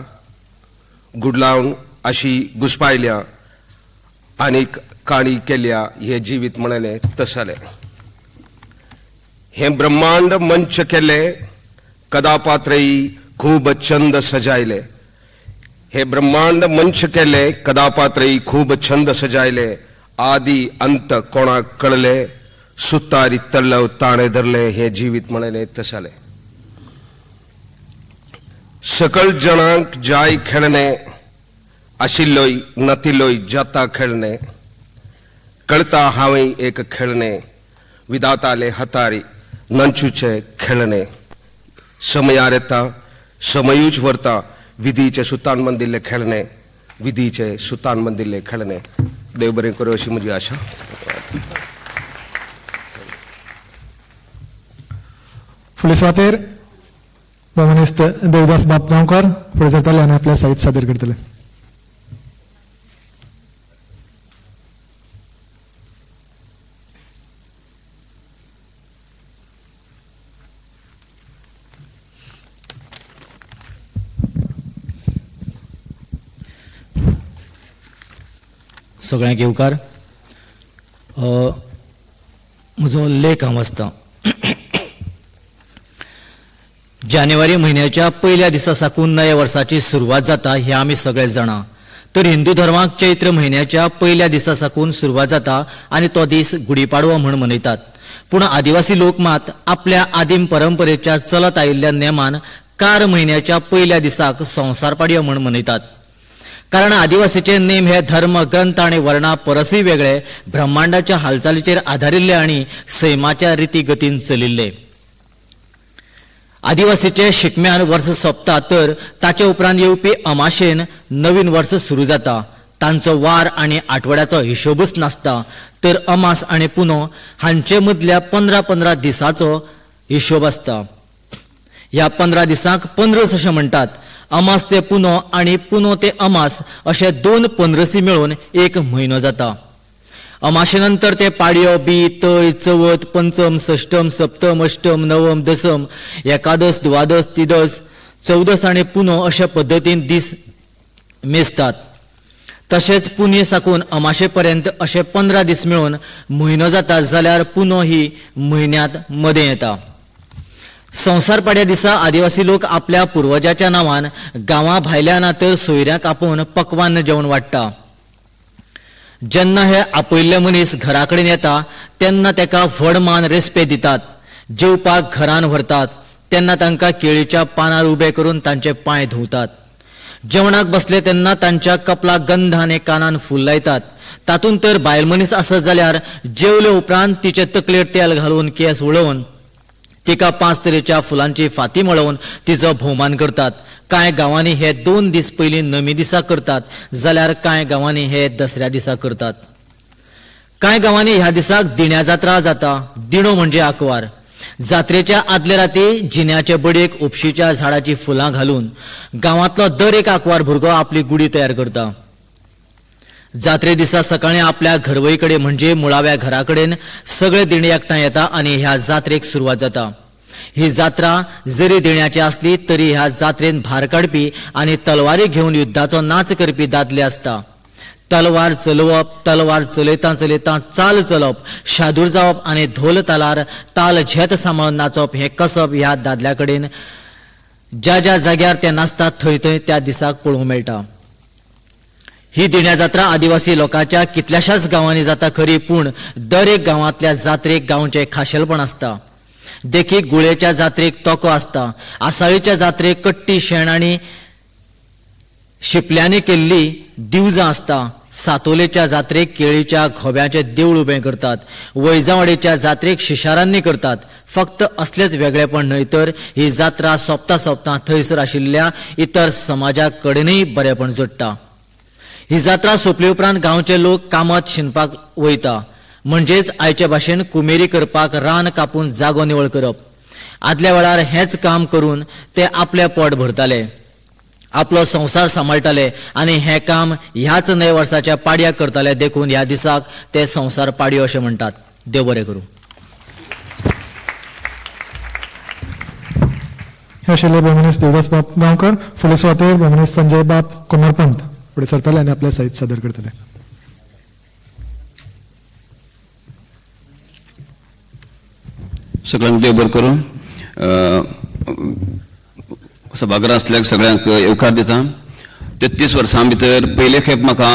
गुडलावन अशी घुसपायल्या आनीक काणी केल्या. हे जीवित म्हणले तसले. हे ब्रह्मांड मंच केले कदापात्रयी खूब छंद सजायले. हे ब्रह्मांड मंच केले कदापात्रयी खूब छंद सजायले. आदी अंत कोणाक कळले सुतारी तल्लव ताणे धरले. हे जीवित म्हणले तसले. सकल जणांक जाय खेळणे आशिल्लोय नातिल्लोय जाता खेळणे. कळता हांवें एक खेळणे विदाताले हतारी नंचूचे खेळणे. समयार येता समयूच व्हरता विधीचे सुतान मंदिल्ले खेळणे. विधीचे सुतान मंदिल्ले खेळणे. देव बरें करूं अशी म्हजी आशा. फुडले सुवातेर भोवमानेस्त देवदास बाब गांवकर फुडें सरतले आनी आपलें साहित्य सादर करतले. सगळ्यांक येवकार. म्हजो लेख हांव वाचतां. जानेवारी म्हयन्याच्या पयल्या दिसा साकून नव्या वर्साची सुरवात जाता हें आमी सगळे जाणा. तर हिंदू धर्माक चैत्र म्हयन्याच्या पयल्या दिसा साकून सुरवात जाता आनी तो दीस गुढीपाडवो म्हूण मनयतात. पूण आदिवासी लोक मात आपल्या आदिम परंपरेच्या चलत आयिल्ल्या नेमान कार म्हयन्याच्या पयल्या दिसाक संवसार पाडयो म्हूण मनयतात. कारण आदिवासीचे नेम हे धर्म, ग्रंथ आनी वर्णा परसूय वेगळे, ब्रह्मांडाच्या हालचालीचेर आदारिल्ले आनी सैमाच्या रिती गतीन चलिल्ले. आदिवासीचे शिगम्यान वर्स सोंपता तर ताचे उपरांत येवपी अमाशेन नवीन वर्स सुरू जाता. तांचो वार आनी आठवड्याचो हिशोबूच नासता तर अमास आनी पुनो हांचे मदल्या 15-15 दिसाचो हिशोब आसता. ह्या 15 दिसांक पंद्रस अशें म्हणटात. अमास ते पुनो आनी पुनो ते अमास अशे 2 पंद्रसी मेळून एक म्हयनो जाता. अमाशे नंतर ते पाडयो, बी, तय, चवथ, पंचम, सष्टम, सप्तम, अष्टम, नवम, दसम, एकादस, द्वादस, तिदस, चवदस आनी पुनो अशे पद्दतीन दीस मेजतात. तशेंच पुनये साकून अमाशे पर्यंत अशे 15 दीस मेळून म्हयनो जाता जाल्यार पुनो ही म्हयन्यांत मदें येता. संवसार पाड्या दिसा आदिवासी लोक आपल्या पुर्वजाच्या नांवान गांवा भायल्या ना तर सोयऱ्यांक आपोवन पकवान जेवण वाडटा. जेन्ना हे आपयल्ले मनीस घरा कडेन येता तेन्ना ताका व्हड मान रेस्पेद दितात. जेवपाक घरान व्हरतात तेन्ना तांकां केळीच्या पानार उबे करून तांचे पांय धुवतात. जेवणाक बसले तेन्ना तांच्या कपलाक गंध आनी कानान फूल लायतात. तातूंत तर बायल मनीस आसत जाल्यार जेवले उपरांत तिचे तकलेर तेल घालून केंस उडोवन तिका 5 तरेच्या फुलांची फाती मळोवन तिचो भोवमान करतात. कांय गांवांनी हे 2 दीस पयलीं नमी दिसा करतात जाल्यार कांय गांवांनी हे दसऱ्या दिसा करतात. कांय गांवांनी ह्या दिसाक दिण्या जात्रा जाता. दिणो म्हणजे आंकवार. जात्रेच्या आदले राती जिन्याचे बडयेक उपशीच्या झाडाची फुलां घालून गांवांतलो दर एक आंकवार भुरगो आपली गुडी तयार करता. जात्रे दिसा सकाळीं आपल्या घरवई कडेन म्हणजे मुळाव्या घरा कडेन सगळे दिणे एकठांय येता आनी ह्या जात्रेक सुरवात जाता. ही जात्रा जरी दिण्याची आसली तरी ह्या जात्रेन भार काडपी आनी तलवारी घेवन युद्धाचो नाच करपी दादले आसता. तलवार चलोवप, तलवार चलयता चलयता चाल चलप, शादूर जावप आनी धोल तालार ताल झेत सांबाळून नाचप हें कसब ह्या दादल्या कडेन ज्या ज्या जाग्यार ते नाचतात थंय थंय त्या दिसाक पळोवंक मेळटा. ही दिण्या जात्रा आदिवासी लोकांच्या कितल्याशाच गांवांनी जाता खरी, पूण दर एक गांवांतल्या जात्रेक गांवचें खाशेलपण आसता. देखीक गुळेच्या जात्रेक तोको आसता, आसाळीच्या जात्रेक कट्टी, शेण आनी शिपल्यांनी केल्ली दिवजां आसता, सातोलेच्या जात्रेक केळीच्या घोब्याचें देवूळ उबें करतात, वैजावाडीच्या जात्रेक शिशारांनी करतात. फक्त असलेच वेगळेपण न्हय तर ही जात्रा सोंपता सोंपता थंयसर आशिल्ल्या इतर समाजा कडेनूय बरेपण जोडटा. ही जात्रा सोंपले उपरांत गांवचे लोक कामत शिनपाक वयता, म्हणजेच आयचे भाशेन कुमेरी करपाक रान कापून जागो निवळ करप. आदल्या वेळार हेंच काम करून ते आपलें पोट भरताले, आपलो संवसार सांबाळटाले आनी हें काम ह्याच नव्या वर्साच्या पाडयाक करताले. देखून ह्या दिसाक ते संवसार पाडयो अशें म्हणटात. देव बरें करूं. हे आशिल्ले भोवमानेस्त देवदास बाब गांवकर. फुडले सुवातेर भोवमानेस्त संजय बाब कोमरपंत फुडें सरतले आनी आपलें साहित्य सादर करतले. सगळ्यांक देव बरें करूं. सभाघरां आसल्याक सगळ्यांक येवकार दिता. 33 वर्सां भितर पयले खेप म्हाका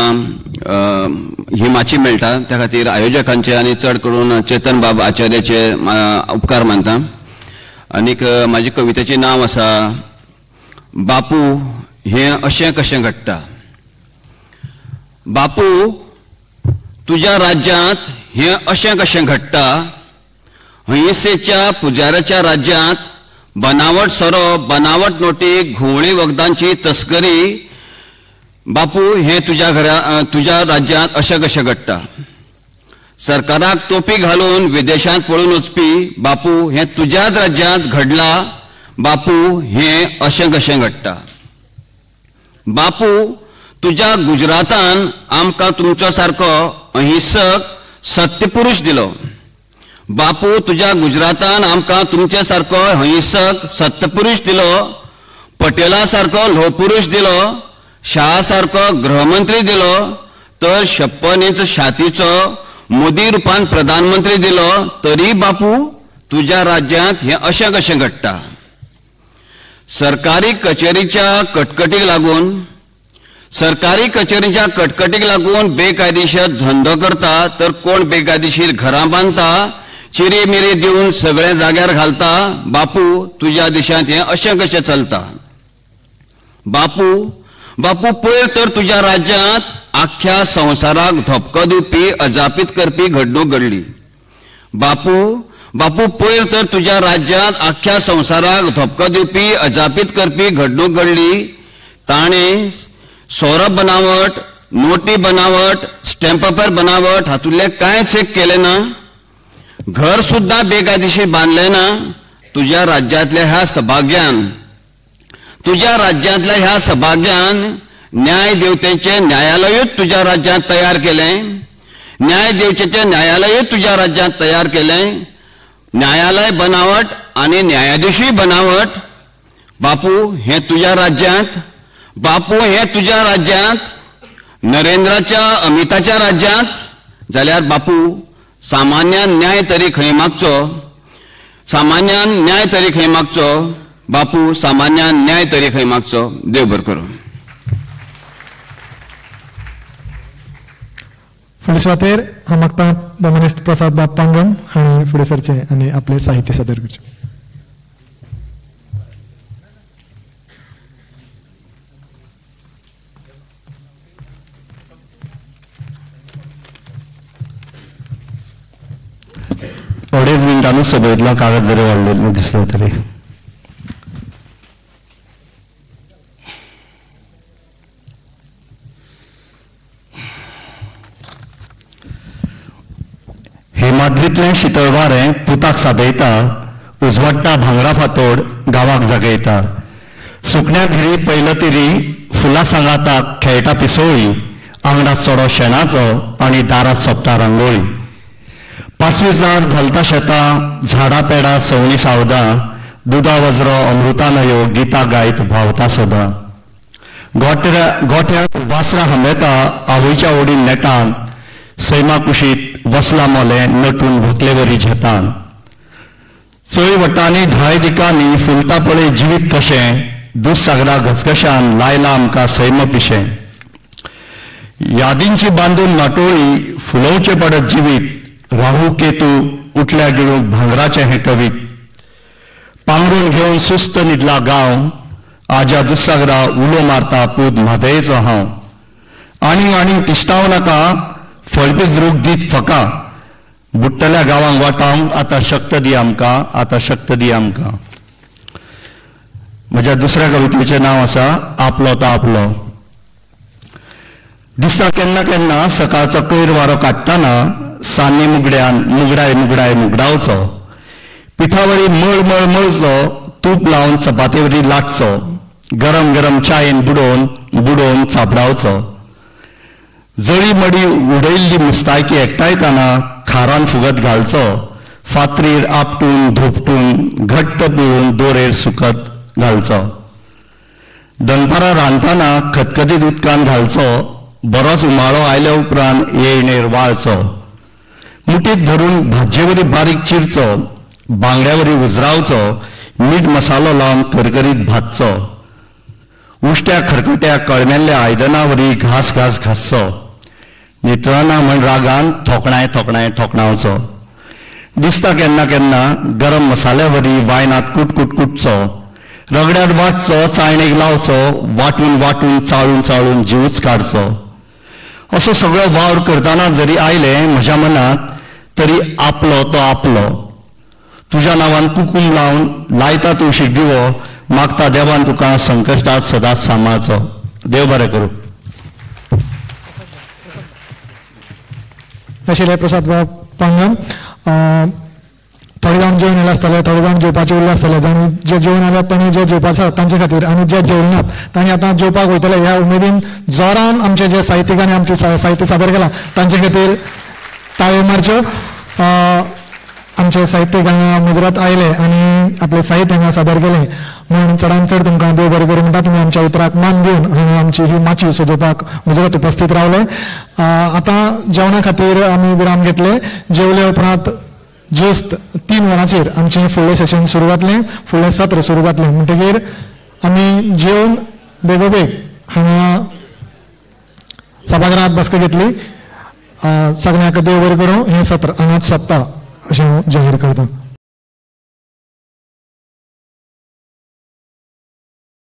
ही माची मेळटा, त्या खातीर आयोजकांचे आनी चड करून चेतन बाब आचार्याचे उपकार मानता. आनीक म्हाजी कवितेचें नांव आसा बापू हें अशें कशें घडटा. बापू तुज्या राज्यांत हें अशें कशें घडटा, अहिंसेच्या पुजाऱ्याच्या राज्यांत बनावट सोरो, बनावट नोटी, घुंवळी वखदांची तस्करी, बापू हें तुज्या घरा तुज्या राज्यांत अशें कशें घडटा. सरकाराक तोपी घालून विदेशांत पळून वचपी बापू हें तुज्याच राज्यांत घडला, बापू हें अशें कशें घडटा. बापू तुज्या गुजरातान आमकां तुमचो सारको अहिंसक सत्यपुरूष दिलो, बापू तुज्या गुजरातान आमकां तुमचे सारको अहिंसक सत्यपुरूष दिलो, पटेला सारको ल्होपुरूष दिलो, शाह सारको गृहमंत्री दिलो, तर 56 इंच छातीचो मोदी रुपान प्रधानमंत्री दिलो तरी बापू तुज्या राज्यांत हें अशें कशें घडटा? सरकारी कचेरीच्या कटकटीक लागून बेकायदेशीर धंदो करता तर कोण बेकायदेशीर घरां बांदता, चिरे मिरे दिवन सगळें जाग्यार घालता. बापू तुज्या देशांत हें अशें कशें चलता? बापू बापू पयर तर तुज्या राज्यांत आख्ख्या संवसाराक धपको दिवपी अजापीत करपी घडणूक घडली. बापू बापू पयर तर तुज्या राज्यांत आख्ख्या संवसाराक धपको दिवपी अजापीत करपी घडणूक घडली. ताणें सोरो बनावट, नोटी बनावट, स्टॅम्प पेपर बनावट हातूंतलें कांयच एक केलें ना. घर सुद्दां बेकायदेशीर बांदलें ना. तुज्या राज्यांतल्या ह्या सभाग्यान न्याय देवतेचें न्यायालयूच तुज्या राज्यांत तयार केलें. न्यायालय बनावट आनी न्यायाधिशूय बनावट. बापू हें तुज्या राज्यांत, नरेंद्राच्या अमिताच्या राज्यांत जाल्यार बापू सामान्यान न्याय तरी खंय मागचो? बापू सामान्यान न्याय तरी खंय मागचो? देव बरें करूं. फुडले सुवातेर हांव मागता बोमानेस्त प्रसाद बाब पांगम हांणी फुडें सरचें आनी आपलें साहित्य सादर करचें. अडेच मिनटांनी सभेंतलो कागद जरी वाडलेलो दिसलो तरी. हेमाद्रीतलें शितळ वारें पुताक सादयता, उजवाडटा भांगरा फातोड गांवाक जागयता. सुकण्या धिरी पैलतिरी फुलां सांगाताक खेळटा पिसोळी, आंगणात सडो शेणाचो आनी दारात सोंपता रांगोळी. पाचवीचार घालता शेतां, झाडां पेडां सवणीं सावदां, दुदा वज्रो अमृता न्हयो गितां गायत व्हांवता सदां. गोठ्यांत वासरां हांबेता आवयच्या ओडीन नेटान, सैमा कुशीत वसला मोलें नटून व्हंकलेवरी झेतान. चोय वटांनी धाय दिकांनी फुलता पळय जिवीत कशें, दुधसागरा घसघशान लायला आमकां सैम पिशें. यादींची बांदून नाटोळी फुलोवचें पडत जिवीत, राहू केतू उठल्या गिळूंक भांगराचें हें कवीत. पांगरून घेवन सुस्त न्हिदला गांव, आज्या दुधसागरा उलो मारता पूत म्हादयेचो हांव. आनीक आनीक तिश्टावं नाका, फळपीच रूख दीत फका, बुडटल्या गांवांक वाटावंक आतां शक्त दी आमकां, आतां शक्त दी आमकां. म्हज्या दुसऱ्या कवितेचें नांव आसा आपलो तो आपलो. दिसता केन्ना केन्ना सकाळचो कयर वारो काडटना सान्नी मुगड्यान मुगडाय मुगडाय मुगडावचो, पिठावरी मळ मळ मळचो, तूप लावन चपातेवरी लाटचो, गरम गरम चायेन बुडोवन बुडोवन चापडावचो. जळी मडी उडयल्ली मुस्तायकी एकठांयताना खारान फुगत घालचो, फातरीर आपटून धोपटून घट्ट पिळून दोरेर सुकत घालचो. दनपारां रांदतना खतखतीत उदकान घालचो, बरोच उमाळो आयल्या उपरांत येळणेर वाळचो. मुठीत धरून भाजयेवरी बारीक चिरचो, बांगड्यावरी उजरावचो, मीठ मसालो लावन करकरीत भाजचो. उश्ट्या खरखट्या कळमेल्ल्या आयदनावरी घास घास घासचो, नितळना म्हण रागान थोकणाय थोकणाय थोकणावचो. दिसता केन्ना केन्ना गरम मसाल्यावरी वायनात कुट कुट कुटचो, रगड्यार वाटचो, चाळणेक लावचो, वाटून वाटून चाळून चाळून जीवच काडचो. असो सगळो वावर करतना जरी आयलें म्हज्या मनांत तरी आपलो तो आपलो. तुज्या नांवान कुकूम लावन लायता तुळशीक दिवो, मागता देवान तुका संकश्टात सदांच सांबाळचो. देव बरें करूं. आशिल्ले प्रसाद बाब पांगम. थोडे जाण जेवन आयले आसतले, थोडे जाण जेवपाचे उरले आसतले. जाणी जे जेवन आयल्यात तांणी जे जेवपाचे आसात तांचे खातीर, आनी जे जेवनात तांणी आतां जेवपाक वयतले ह्या उमेदीन जोरान आमचे जे साहित्यिकांनी आमचें साहित्य सादर केलां तांचे खातीर ताळयो मारच्यो. आमचे साहित्यीक हांगा मुजरत आयले आनी आपले साहित्य हांगा सादर केलें म्हूण चडान चड तुमकां देव बरें करूं म्हणटा. तुमी आमच्या उतराक मान दिवन हांगा आमची ही माची सजोवपाक मुजरत उपस्थीत रावले. आतां जेवणा खातीर आमी विराम घेतले. जेवले उपरांत ज्युस्त 3 वरांचेर आमचें फुडलें सेशन सुरू जातलें, फुडलें सत्र सुरू जातलें. म्हणटगीर आमी जेवन बेगोबेग हांगा सभाघरांत बसका घेतली. सगळ्यांक देव बरें करूं. हें सत्र हांगाच सोंपता अशें हांव जाहीर करता.